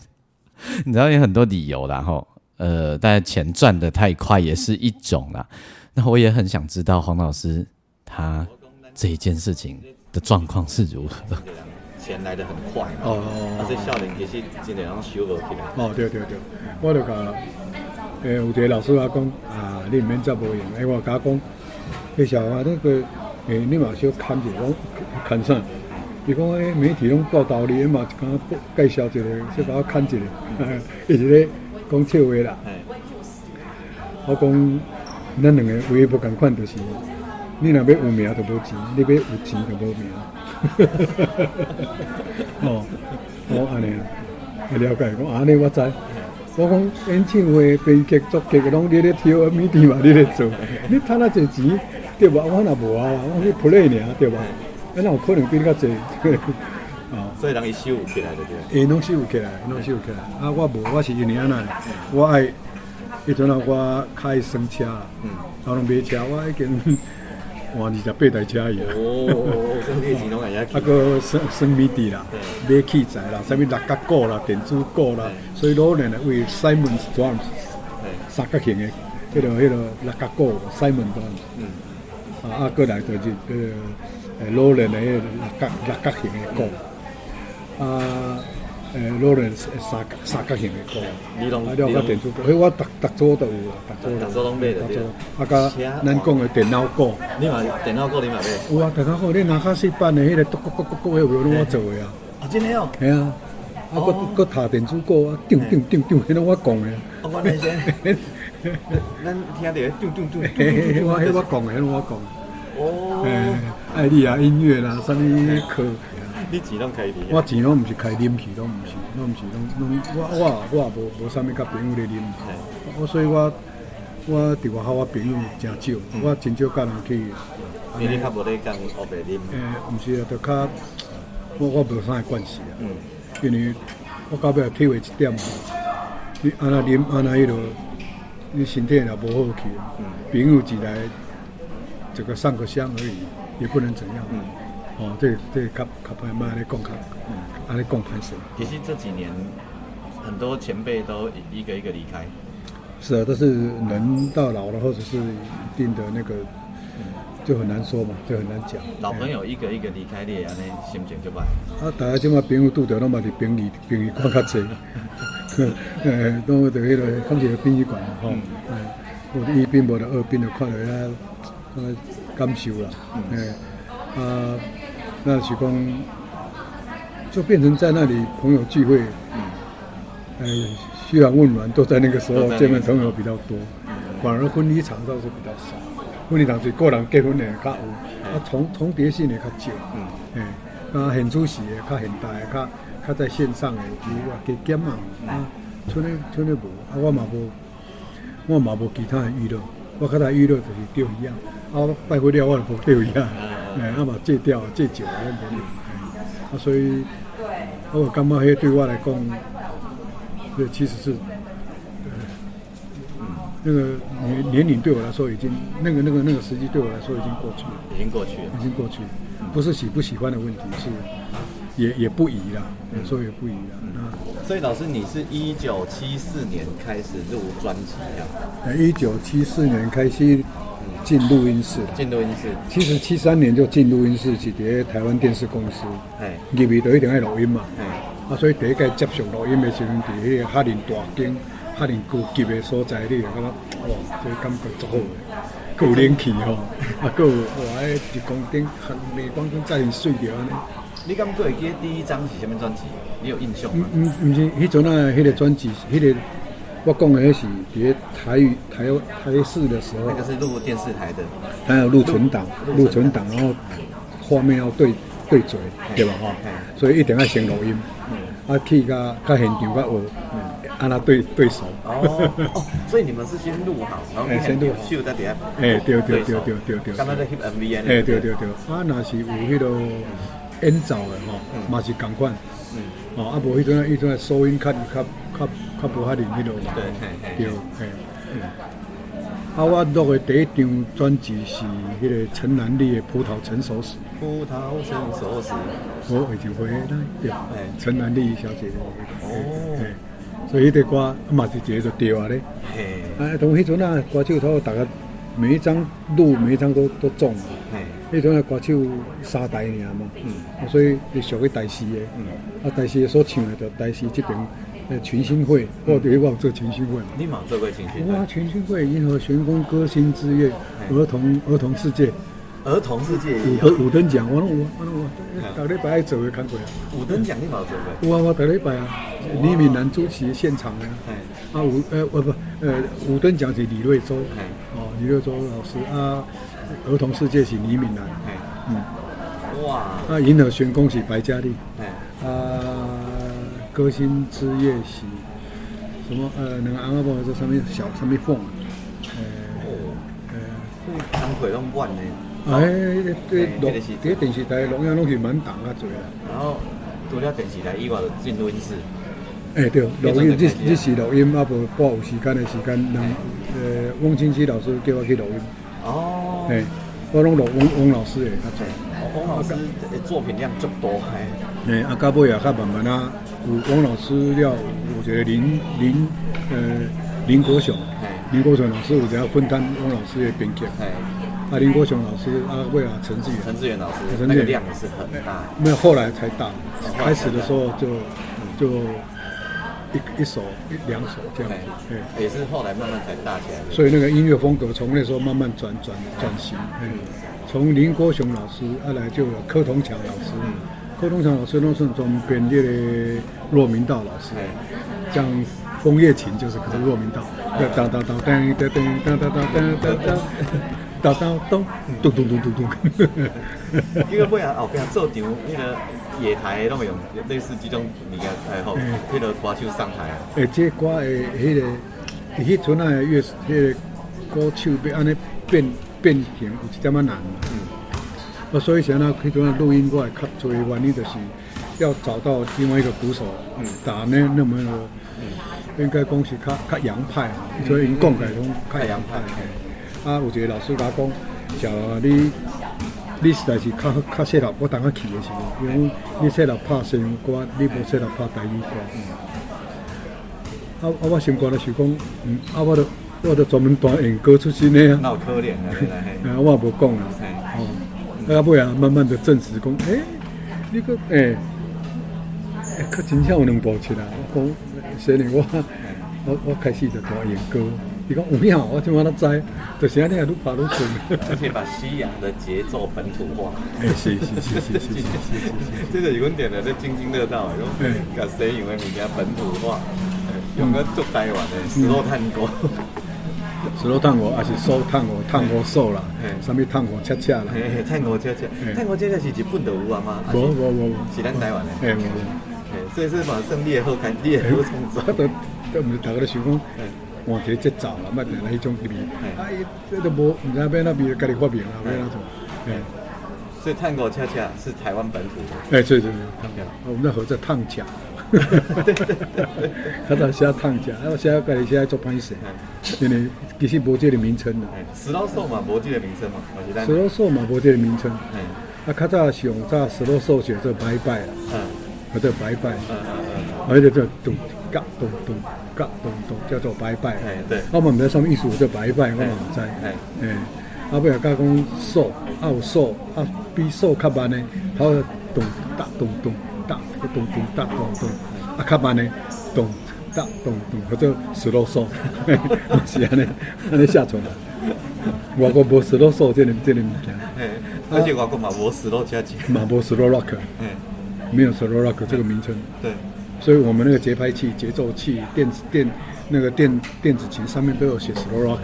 你知道有很多理由啦，吼，但是錢賺得太快也是一種啦。那我也很想知道黃老師他這一件事情的狀況是如何。錢來得很快嘛，哦啊，所以少年其實真濟攏收無起來。哦，對對對，我就共，有一個老師啊講啊，你毋免遮無閒，我共伊講，彼小啊，那個，你嘛小看者，講看啥？伊講媒體攏報導你，嘛一工介紹一個，小共我看一下，伊是咧講笑話啦。我講，咱兩個唯一無仝款就是，你若欲有名就無錢，你欲有錢就無名。哦，我按呢，了解講按呢我知。我講演唱會、編劇、作曲攏你咧挑，物件嘛你咧做，你趁遐濟錢對無？我若無啊，我去 play 爾對無？啊，哪有可能比你較濟？哦，所以人伊收起來就對。伊攏收起來，攏收起來。啊，我無，我是因為按怎？我愛，彼陣啊，我較愛耍車啦，我攏買車，我已經換28台車去啊。哦，所以你錢攏會遐啊，閣耍耍 MIDI 啦，買器材啦，啥物六角鼓啦、電子鼓啦，所以老年的為 Simon Drums 三角形的，彼個六角鼓 Simon Drums。啊，閣來就是Roland 的彼個六角形的鼓，啊，Roland 三角形的鼓，你攏啊，了佮電子鼓，彼我逐逐組都有啦，逐組逐組攏買就對。啊，佮咱講的電腦鼓，你嘛電腦鼓你嘛買？有啊，電腦鼓你拿卡西版的彼個嘟咕咕咕咕，彼個攏我做的啊。啊，真的哦。嘿啊，啊，閣閣讀電子鼓啊，叮叮叮叮，彼攏我講的。哦，原來是。咱聽著叮叮叮。我彼我講的，彼攏我講。哦。愛麗亞音樂啦，啥物課？你錢攏開佇？我錢攏毋是開啉去，攏毋是，攏毋是，攏攏我也無啥物佮朋友咧啉。我所以我佇外口我朋友誠少，我真少佮人去。因為你較無咧講烏白啉。毋是啊，就較我無啥個關係啊。因為我到尾體會一點，你按怎啉按怎彼落，你身體若無好去，朋友一來，這個上個香而已，也不能怎樣。哦，這較較歹，莫按呢講較，按呢講歹勢。其實這幾年，很多前輩都一個一個離開。是啊，但是人到老了，或者是一定的那個，就很難說嘛，就很難講。老朋友一個一個離開，你會按呢心情就歹。啊，大家這馬朋友拄著攏嘛佇殯儀館較濟，攏佇彼個，敢是殯儀館啦吼。無一殯無就二殯，就看著遐感受啦。啊，那是講，就變成在那裡朋友聚會，噓寒問暖都在那個時候見面，朋友比較多，反而婚禮場倒是比較少。婚禮場是個人結婚的較有，啊重疊性的較少。啊現主時的較現代的較較在線上的有啊，加減啊，啊，賰咧賰咧無，啊我嘛無其他的娛樂，我較大娛樂就是釣魚仔，啊我拜佛了我就無釣魚仔，啊嘛戒釣戒酒，攏無啊所以，我感覺彼對我來講，這其實是，那個年齡對我來說已經，那個時機對我來說已經過去了，已經過去了，已經過去了，不是喜不喜歡的問題，是也不宜啦，說也不宜啦。那所以老師，你是1974年開始錄專輯啊？1974年開始進錄音室，進錄音室。其實73年就進錄音室，是佇台灣電視公司。入去就一定愛錄音嘛。啊，所以第一擺接觸錄音的時陣，佇彼個遐爾大間、遐爾高級的所在，你會感覺哇，這個感覺足好的，閣有冷氣吼，啊，閣有哇，彼日光燈、鎂光燈遮爾媠著按呢。你敢閣會記得第一張是啥物專輯？你有印象嗎？毋，毋是，彼陣啊，彼個專輯，彼個我講的彼是佇咧台語台台視的時候。那個是錄電視台的。還有錄存檔，錄存檔，然後畫面要對對嘴，對吧？吼，所以一定要先錄音，啊，去甲較現場較學，按怎對對手。哦哦，所以你們是先錄好，然後先錄好，秀在底下。欸，對對對對對對。剛剛在翕 MV 啊。欸，對對對，啊，若是有彼個演奏的吼，嘛是仝款。哦，啊，無彼陣啊，彼陣啊，收音較較較較無遐爾彼落嘛。對，嘿。啊，我錄的第一張專輯是彼個陳蘭麗的《葡萄成熟時》。葡萄成熟時，我已經回來，對，陳蘭麗小姐的。哦。所以彼個歌嘛是一個就對啊咧。啊，當彼陣啊，歌手頭逐个每一張錄每一張都中。彼陣啊，歌手三台爾嘛，所以伊屬於台視的。啊，台視所唱的就台視這邊群星會，我對我有做群星會。你嘛做過群星會？哇，群星會、銀河玄空、歌星之夜、兒童世界、兒童世界五等獎，我攏有，我攏有，逐禮拜愛做的工課啊。五等獎你嘛有做過？有啊，我逐禮拜啊，李敏南主持現場啊。啊五不五等獎是李瑞洲，哦李瑞洲老師啊，兒童世界是李敏南，嗯，哇，啊銀河玄空是白嘉麗，啊歌星之夜是什麼？兩个翁仔某做啥物小啥物鳳？工課攏滿的。哎，對錄佇電視台錄影攏是滿檔較濟啦。然後除了電視台以外，就進錄音室。欸對，錄音日日時錄音，啊無我有時間的時間，人翁清溪老師叫我去錄音。哦。欸，我攏錄翁翁老師的較濟。翁老師的作品量足多。欸，啊，到尾也較慢慢啊，有翁老師了，有一個林林林國雄，林國雄老師有一個分擔翁老師的編劇。啊，林國雄老師，啊，尾啊，陳志遠。陳志遠老師，那個量也是很大。沒有，後來才大。開始的時候就一首一兩首這樣子，也是後來慢慢才大起來。所以那個音樂風格從那時候慢慢轉型，從林國雄老師，後來就有柯同強老師，柯同強老師攏是從編這個駱明道老師，像楓葉情就是可是駱明道，當當當當當當當當當當。當當咚咚咚咚咚咚。結果尾啊後壁做場彼個野台攏會用類似這種物件來予彼個歌手上台啊。欸，這歌的彼個，佇彼陣仔的樂，彼個歌手欲按呢變變形，有一點仔難。啊，所以是按怎彼陣仔錄音，我會較濟原因就是要找到另外一個鼓手，打那麼，應該講是較較洋派，所以𪜶講起來攏較洋派。啊，有一個老師共我講，小你你實在是較較適合我當下去的時候，因為你適合拍西洋歌，你無適合拍台語歌。啊啊！我心肝咧想講，啊，我著專門彈演歌出身的啊。那有可能啊？啊，我也無講啦。哦，啊，尾啊，慢慢的證實講，欸，你閣欸，閣真正有兩步七啊！我講，雖然我開始就彈演歌。伊講有影，我這馬才知，就是按呢，愈拍愈順。而且把西洋的節奏本土化。欸，是是是是是是是，這就是阮定定咧津津樂道的，講共西洋的物件本土化，用個足台灣的 slow 探戈。 slow 探戈，抑是slow 探戈，探戈slow 啦，啥物探戈恰恰啦。探戈恰恰，探戈恰恰是日本就有啊嗎？無無無無，是咱台灣的。欸，無無。所以是嘛，算你的好看，你的好創作。我都都毋是逐个咧想講。換一個節奏啦，莫定來彼種味。啊，伊這都無，毋知影欲按怎味，家己發明啊，欲按怎做？欸，所以探戈恰恰是台灣本土的。欸，對對對，我們那號做燙腳。對對對，較早寫燙腳，啊，我寫家己寫足歹勢，因為其實無這個名稱啦。 slow soul 嘛，無這個名稱嘛，嘛是咱。 slow soul 嘛，無這個名稱。啊，較早上早 slow soul 叫做拜拜啦。叫做拜拜。而且叫咚嘎咚咚嘎咚咚，叫做拜拜。對。我嘛毋知啥物意思，叫拜拜，我嘛毋知。欸，啊，尾仔甲講 soul，啊有 soul，啊比 soul 較慢的，頭咚哒咚咚哒咚咚哒咚咚，啊較慢的咚哒咚咚，叫做 slow soul，是按呢按呢寫出來。外國無 slow soul 這個物件。而且外國嘛無 slow 恰恰。嘛無 slow rock。沒有 slow rock 這個名稱。對。所以我們那個節拍器、節奏器、電子電那個電電子琴上面都有寫 slow rock，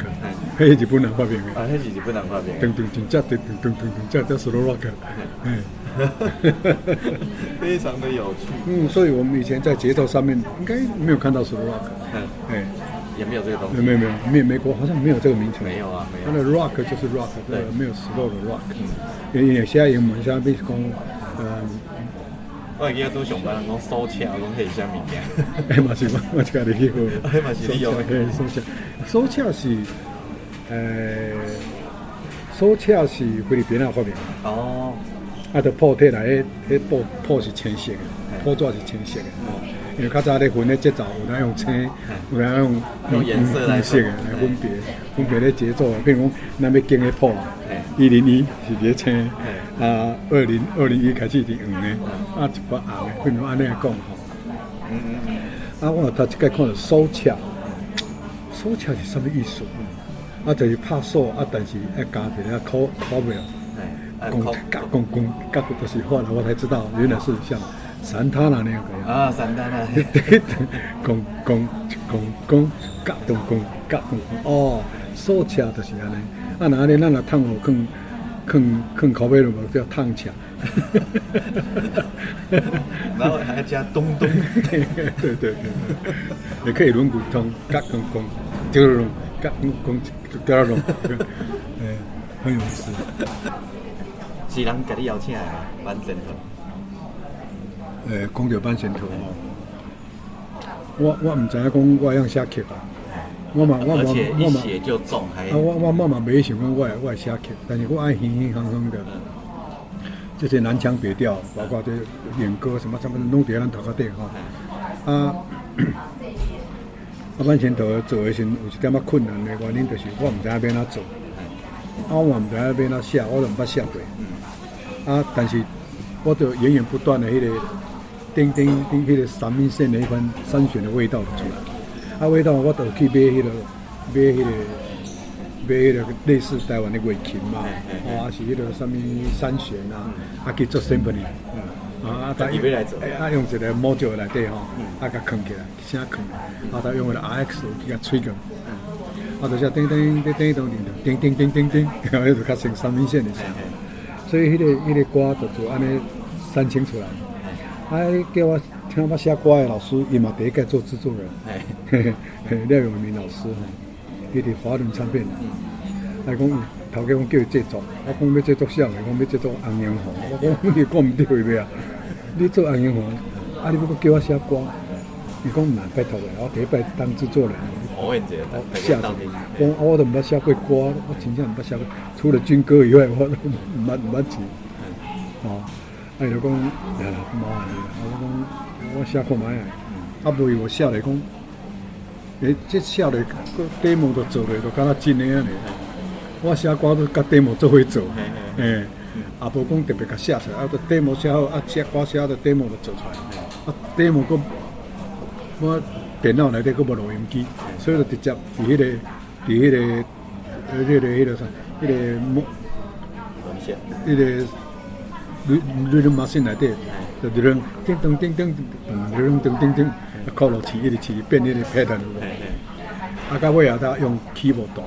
彼日本人發明的。啊，彼是日本人發明的。噔噔噔，這噔噔噔噔噔，這叫 slow rock。嗯，非常的有趣。嗯，所以我們以前在節奏上面應該沒有看到 slow rock。哎，也沒有這個東西。沒有沒有沒有，美國好像沒有這個名稱。沒有啊，沒有。它的 rock 就是 rock，對，沒有 slow 的 rock。因為寫英文寫比如講，我會記得拄上班人講手車，我講彼是啥物件？欸，嘛是我，我家己去學。彼嘛是你用的。手車，手車是，手車是菲律賓仔發明的。哦。啊，就譜摕來，彼布譜是青色的，譜紙是青色的。哦，因為較早咧分咧節奏，有當用青，有當用用顏色來色的來分別，分別咧節奏。比如講，咱欲經彼譜啊，101是佇咧青，啊，201開始佇黃的，啊，一擺紅的，比如按呢來講吼。啊，我頭一擺看著手車，手車是啥物意思？啊，就是拍手啊，但是愛加一個口口號。講甲講講，甲就是後來我才知道，原來是像山塔納那樣個樣。啊，山塔納。講講講講，甲咚講甲咚講，哦，手車就是按呢。啊，若按呢，咱若燙予囥囥囥口尾就無叫燙車。然後還要加咚咚。對對對，也可以輪鼓通，甲咚講，這個甲咚講，這個哎，很有意思。是人共你邀請的嗎？慢仙桃。講著慢仙桃吼，我毋知影講我會曉寫曲啊，我嘛我嘛我嘛一寫就中，啊我嘛袂想講我會寫曲，但是我愛輕輕哼哼的，這些南腔北調，包括這演歌什麼什麼，攏佇咱頭殼頂吼。啊，啊慢仙桃做的時陣有一點仔困難的原因，就是我毋知影欲按怎做，啊我嘛毋知影欲按怎寫，我都毋捌寫過。啊！但是我就源源不斷的彼個叮叮叮，彼個三味線的彼款三弦的味道就出來。啊，味道我就去買彼個買彼個買彼個類似台灣的月琴嘛，哦，啊是彼個啥物三弦啊，啊去做 sampling。啊，啊，啊用一個 module 內底吼，啊共囥起來，聲囥，啊，再用彼個 RX 去共吹過。啊，就是叮叮叮叮咚叮叮叮叮叮，彼就較像三味線的聲。所以彼個歌就就按呢申請出來。啊，叫我聽我寫歌的老師，伊嘛第一屆做製作人，廖永明老師吼，伊佇華倫唱片。來講頭家講叫伊製作，我講欲製作啥？伊講欲製作紅櫻紅，我講你講毋對袂啊？你做紅櫻紅，啊你欲閣叫我寫歌？伊講毋難，拜託的，我第一擺當製作人。我寫講啊，我都毋捌寫過歌，我真正毋捌寫過，除了軍歌以外，我都毋捌詞。哦，啊伊就講，來啦，麻煩你啦。我講我寫看覓啊，啊無伊我寫來講，欸，這寫來個 demo 都做落，都敢若真的按呢。我寫歌都佮 demo 做伙做，欸，也無講特別共寫出來，啊，就 demo 寫好，啊，寫歌寫好，就 demo 就做出來，啊，demo 閣我電腦內底閣無錄音機，所以就直接佇彼個、佇彼個、彼個、彼個啥、彼個模、彼個 rhythm machine 內底，就叮叮噔叮噔噔噔噔噔，敲落去，一直試變彼個 pattern 有無？啊，到尾仔才用 keyboard 彈，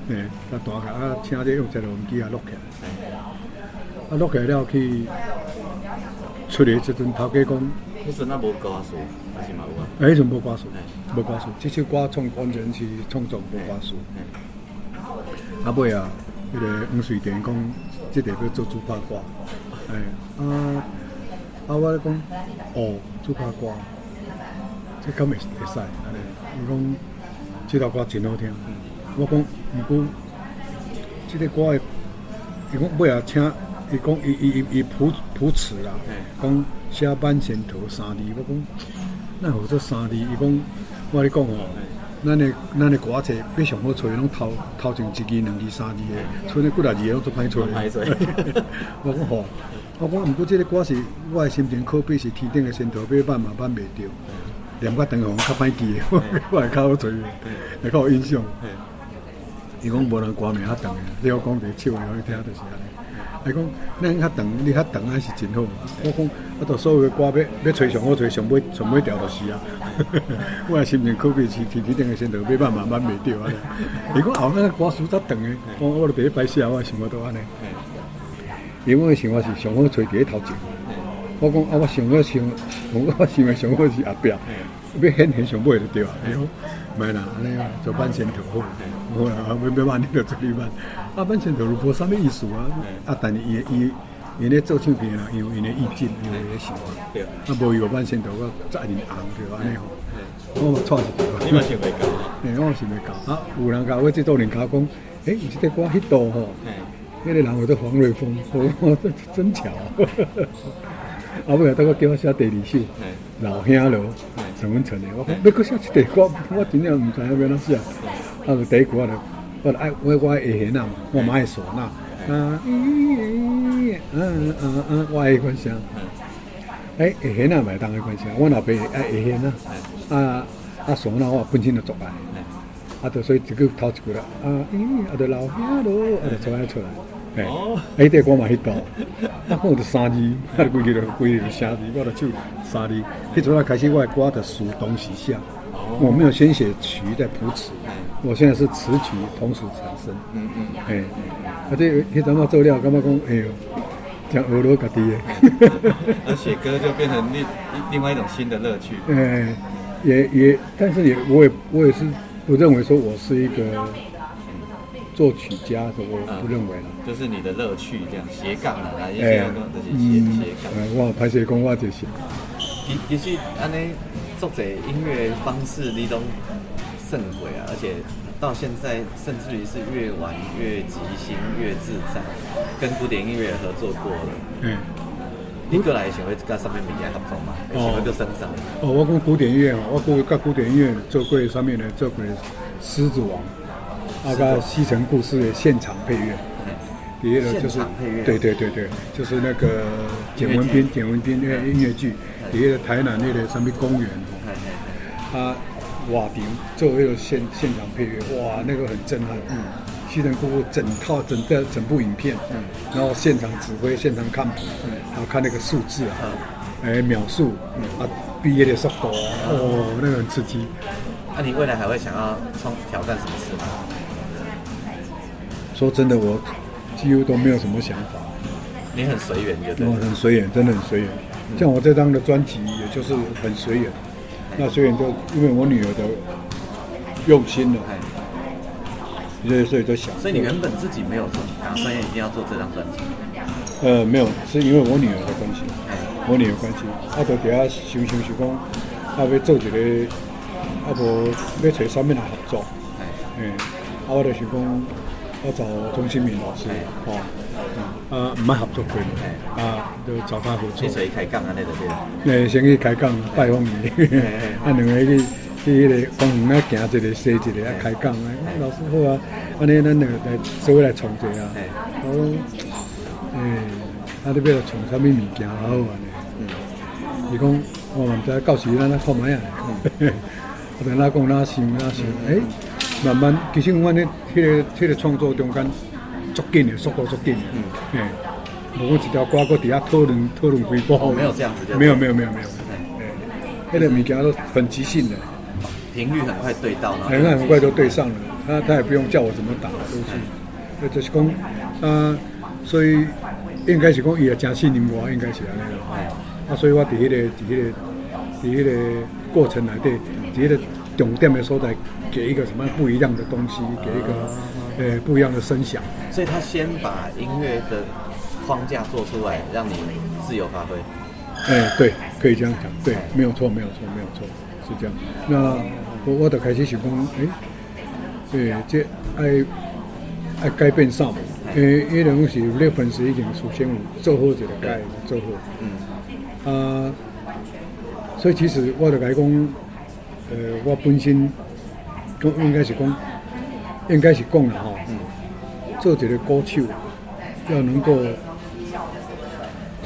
欸，才彈起來，啊，請這用一個錄音機啊錄起來，啊，錄起來了去出來時陣，頭家講，彼陣猶無歌詞，還是嘛有啊？欸，彼陣無歌詞，無歌詞，這首歌創完全是創作無歌詞。啊尾啊，彼個黃瑞田講，這個欲做主拍歌，欸，啊啊我咧講，哦，主拍歌，這敢會會使按呢？伊講這首歌真好聽，我講毋過，這個歌的，伊講尾仔請，伊講伊伊伊伊譜譜詞啦，講寫慢仙桃三字，我講哪號做三字？伊講我咧講吼，咱的歌仔冊欲上好揣，攏頭頭前一字、兩字、三字的，賰咧幾若字的攏足歹揣。我講吼，我講毋過這個歌是我的心情，可比是天頂的仙桃，欲挽嘛挽袂著，念較長予較歹記的，我會較好揣，會較有印象。伊講無人歌名較長的，你我講佇唱予伊聽就是按呢。伊講咱較長，你較長還是真好。我講，啊，就所有的歌欲欲揣上好揣上尾上尾條就是啊。我的心情可比是天氣頂的先頭，欲慢慢慢袂著按呢。伊講後那個歌詞較長的，我我就佇咧擺寫，我的生活都按呢。因為我的生活是上好揣佇咧頭前。我講啊，我想我想，我想的上好是後壁，欲顯現上尾就對啊。伊講袂啦，按呢做慢先頭好，好啦，欲欲慢你就做你慢。啊，慢先頭就無啥物意思啊。啊，但是伊伊𪜶咧做唱片的人，伊有𪜶的意見，伊有𪜶的想法。啊，無伊有慢先頭，我才會紅著按呢吼。我嘛錯一條。你嘛想袂到？嘿，我嘛想袂到。啊，有人共我制作人共我講，欸，有這個歌彼度吼，彼個人叫做黃瑞豐，我這真巧。啊，尾仔閣叫我寫第二首《老兄羅》，沈文成的。我講欲閣寫這個歌，我真正毋知影欲按怎寫。啊，就第一句我就我就愛我我愛會弦仔嘛，我嘛愛嗩吶。啊咿啊啊啊，我愛彼款聲。欸，會弦仔嘛會當彼款聲。阮老爸愛會弦仔，啊啊嗩吶我本身就足愛。啊，就所以一句頭一句啦，啊咦，啊就老兄羅，啊就出來出來。嘿，啊，彼塊歌嘛彼度，啊，講就三字，啊，規個就規個聲字，我就唱三字。彼陣仔開始，我的歌就詞同時寫，我沒有先寫曲再譜詞，我現在是詞曲同時產生。嘿，啊，這彼陣仔做了，感覺講，哎喲，真學落家己的。而寫歌就變成另另外一種新的樂趣。欸，也也，但是也，我也我也是不認為說我是一個作曲家，我不認為啦。就是你的樂趣，這樣斜槓啦，一些就是斜斜槓。我歹勢講，我就是。其其實按呢做這音樂方式，你攏算過啊，而且到現在甚至於是越玩越即興，越自在。跟古典音樂也合作過了。嗯。你閣來想欲佮啥物物件合作嘛？想欲閣算啥？哦，我講古典音樂，我閣佮古典音樂做過啥物呢？做過《獅子王》，啊，佮《西城故事》的現場配樂。第一個就是，對對對對，就是那個簡文彬，簡文彬那個音樂劇，佇彼個台南彼個啥物公園吼，啊，外場做彼個現現場配樂，哇，那個很震撼。嗯，西城故事整套整個整部影片，然後現場指揮，現場看譜，然後看那個數字啊，哎，秒數，啊，畢業的速度，哦，那個很刺激。那你未來還會想要衝挑戰什麼事嗎？說真的，我幾乎都沒有什麼想法。你很隨緣，就對。我很隨緣，真的很隨緣。像我這張的專輯，也就是很隨緣。那隨緣就因為我女兒的用心了，所以所以就想。所以你原本自己沒有打算一定要做這張專輯？沒有，是因為我女兒的關係，我女兒關係，啊，就佇遐想想想講，啊，欲做一個，啊，無欲揣啥物人合作，欸，啊，我就想講，我找鍾興民老師，哦，啊，毋捌合作過，啊，就找他合作。你找伊開講按呢就對。欸，先去開講拜訪伊，啊，兩个去去彼个公園仔行一下，踅一下，啊，開講啊，老師好啊，按呢咱兩个來做伙來創作啊。我講，欸，啊，你欲來創啥物物件好按呢？伊講，我嘛毋知，到時咱來看覓啊。我就哪講哪想哪想，欸，慢慢，其實阮咧彼个彼个創作中間足緊的，速度足緊的，欸，無講一條歌閣佇遐討論討論幾擺。沒有這樣子。沒有沒有沒有沒有，欸，彼個物件都很即興的。頻率很快對到，欸，那很快就對上了，他他也不用叫我怎麼打，都是，就是講，啊，所以應該是講伊也誠信任我，應該是按呢啦。啊，所以我佇彼個佇彼個佇彼個過程內底，佇彼個重點的所在，給一個什麼不一樣的東西，給一個不一樣的聲響。所以他先把音樂的框架做出來，讓你自由發揮。欸，對，可以這樣講，對，沒有錯，沒有錯，沒有錯，是這樣。那我我就開始想講，欸，欸，這愛愛改變啥無？因為因為攏是 reference 已經事先有做好一個改做好。啊，所以其實我就共伊講，我本身講應該是講，應該是講啦吼，做一個鼓手要能夠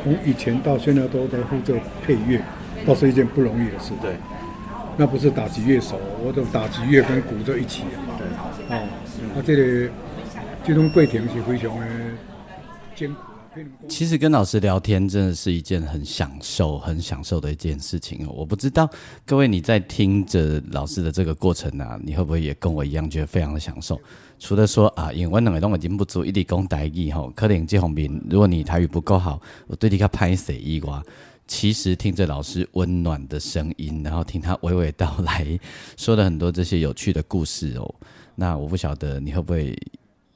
從以前到現在都在負責配樂，倒是一件不容易的事。那不是打擊樂手，我都打擊樂跟鼓在一起。哦，啊，這個這種過程是非常的艱苦。其實跟老師聊天真的是一件很享受、很享受的一件事情哦。我不知道各位你在聽着老師的這個過程啊，你會不會也跟我一樣覺得非常的享受？除了說啊，因為阮兩个攏會忍不住一直講台語吼，可能這方面如果你台語不夠好，我對你較歹勢以外，其實聽着老師溫暖的聲音，然後聽他娓娓道來，說了很多這些有趣的故事哦。那我不曉得你會不會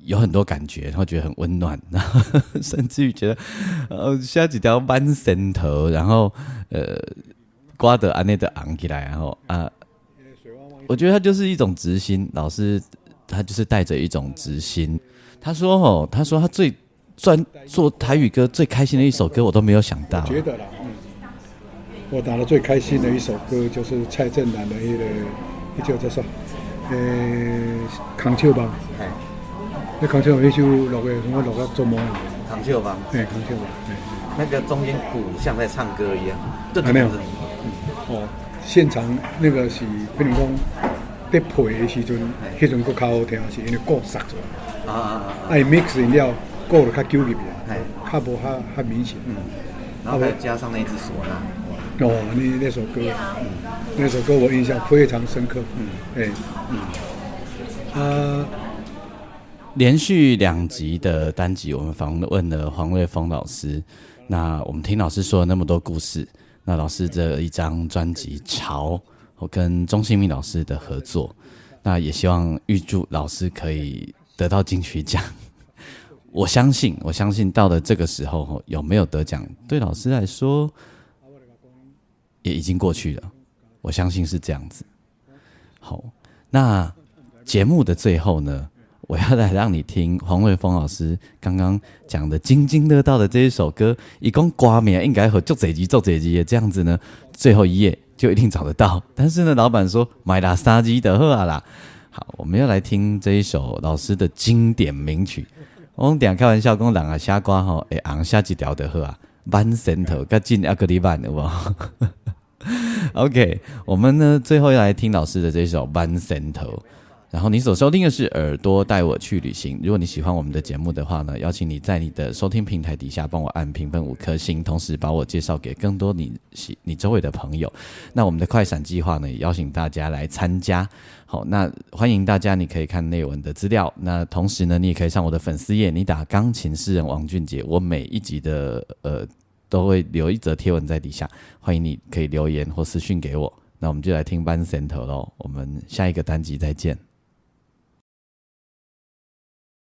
有很多感覺，然後覺得很溫暖，然後甚至於覺得，寫一條挽仙桃，然後歌就按呢就紅起來，然後啊，我覺得他就是一種直心，老師他就是帶着一種直心。他說哦，他說他最賺做台語歌最開心的一首歌，我都沒有想到。我覺得啦，我打的最開心的一首歌就是蔡振南的一個，一首叫做空手夢。那空手夢彼首錄的，我錄甲做夢。空手夢。嘿，空手夢。那個中間鼓像在唱歌一樣。還沒有。哦，現場那個是，比如講，佇配的時陣，彼陣閣較好聽，是因為鼓殺出來。啊啊啊！啊 mix 了，鼓就較糾入去，較無較較明顯。嗯。然後再加上那支嗩吶。哦，那首歌，那首歌我印象非常深刻。嗯。哎，啊。連續兩集的單集，我們訪問了黃瑞豐老師。那我們聽老師說了那麼多故事，那老師這一張專輯《潮》，我跟鍾興民老師的合作，那也希望預祝老師可以得到金曲獎。我相信，我相信到了這個時候，有沒有得獎，對老師來說也已經過去了。我相信是這樣子。好，那節目的最後呢，我要來讓你聽黃瑞豐老師剛剛講的津津樂道的這一首歌，伊講歌名應該會足濟字足濟字的這樣子呢，最後一頁就一定找得到。但是呢，老闆說買啦三字就好啊啦。好，我們要來聽這一首老師的經典名曲。我定開玩笑講，人啊寫歌吼會紅寫一條就好啊，挽仙桃較緊猶閣咧挽有無？OK，我們呢最後要來聽老師的這首挽仙桃。然後你所收聽的是《耳朵帶我去旅行》。如果你喜歡我們的節目的話呢，邀請你在你的收聽平台底下幫我按評分5顆星，同時把我介紹給更多你周圍的朋友。那我們的快閃計劃呢，也邀請大家來參加。好，那歡迎大家，你可以看內文的資料。那同時呢，你也可以上我的粉絲頁，你打鋼琴詩人王俊傑，我每一集的都會留一則貼文在底下，歡迎你可以留言或私訊給我。那我們就來聽挽仙桃囉，我們下一個單集再見。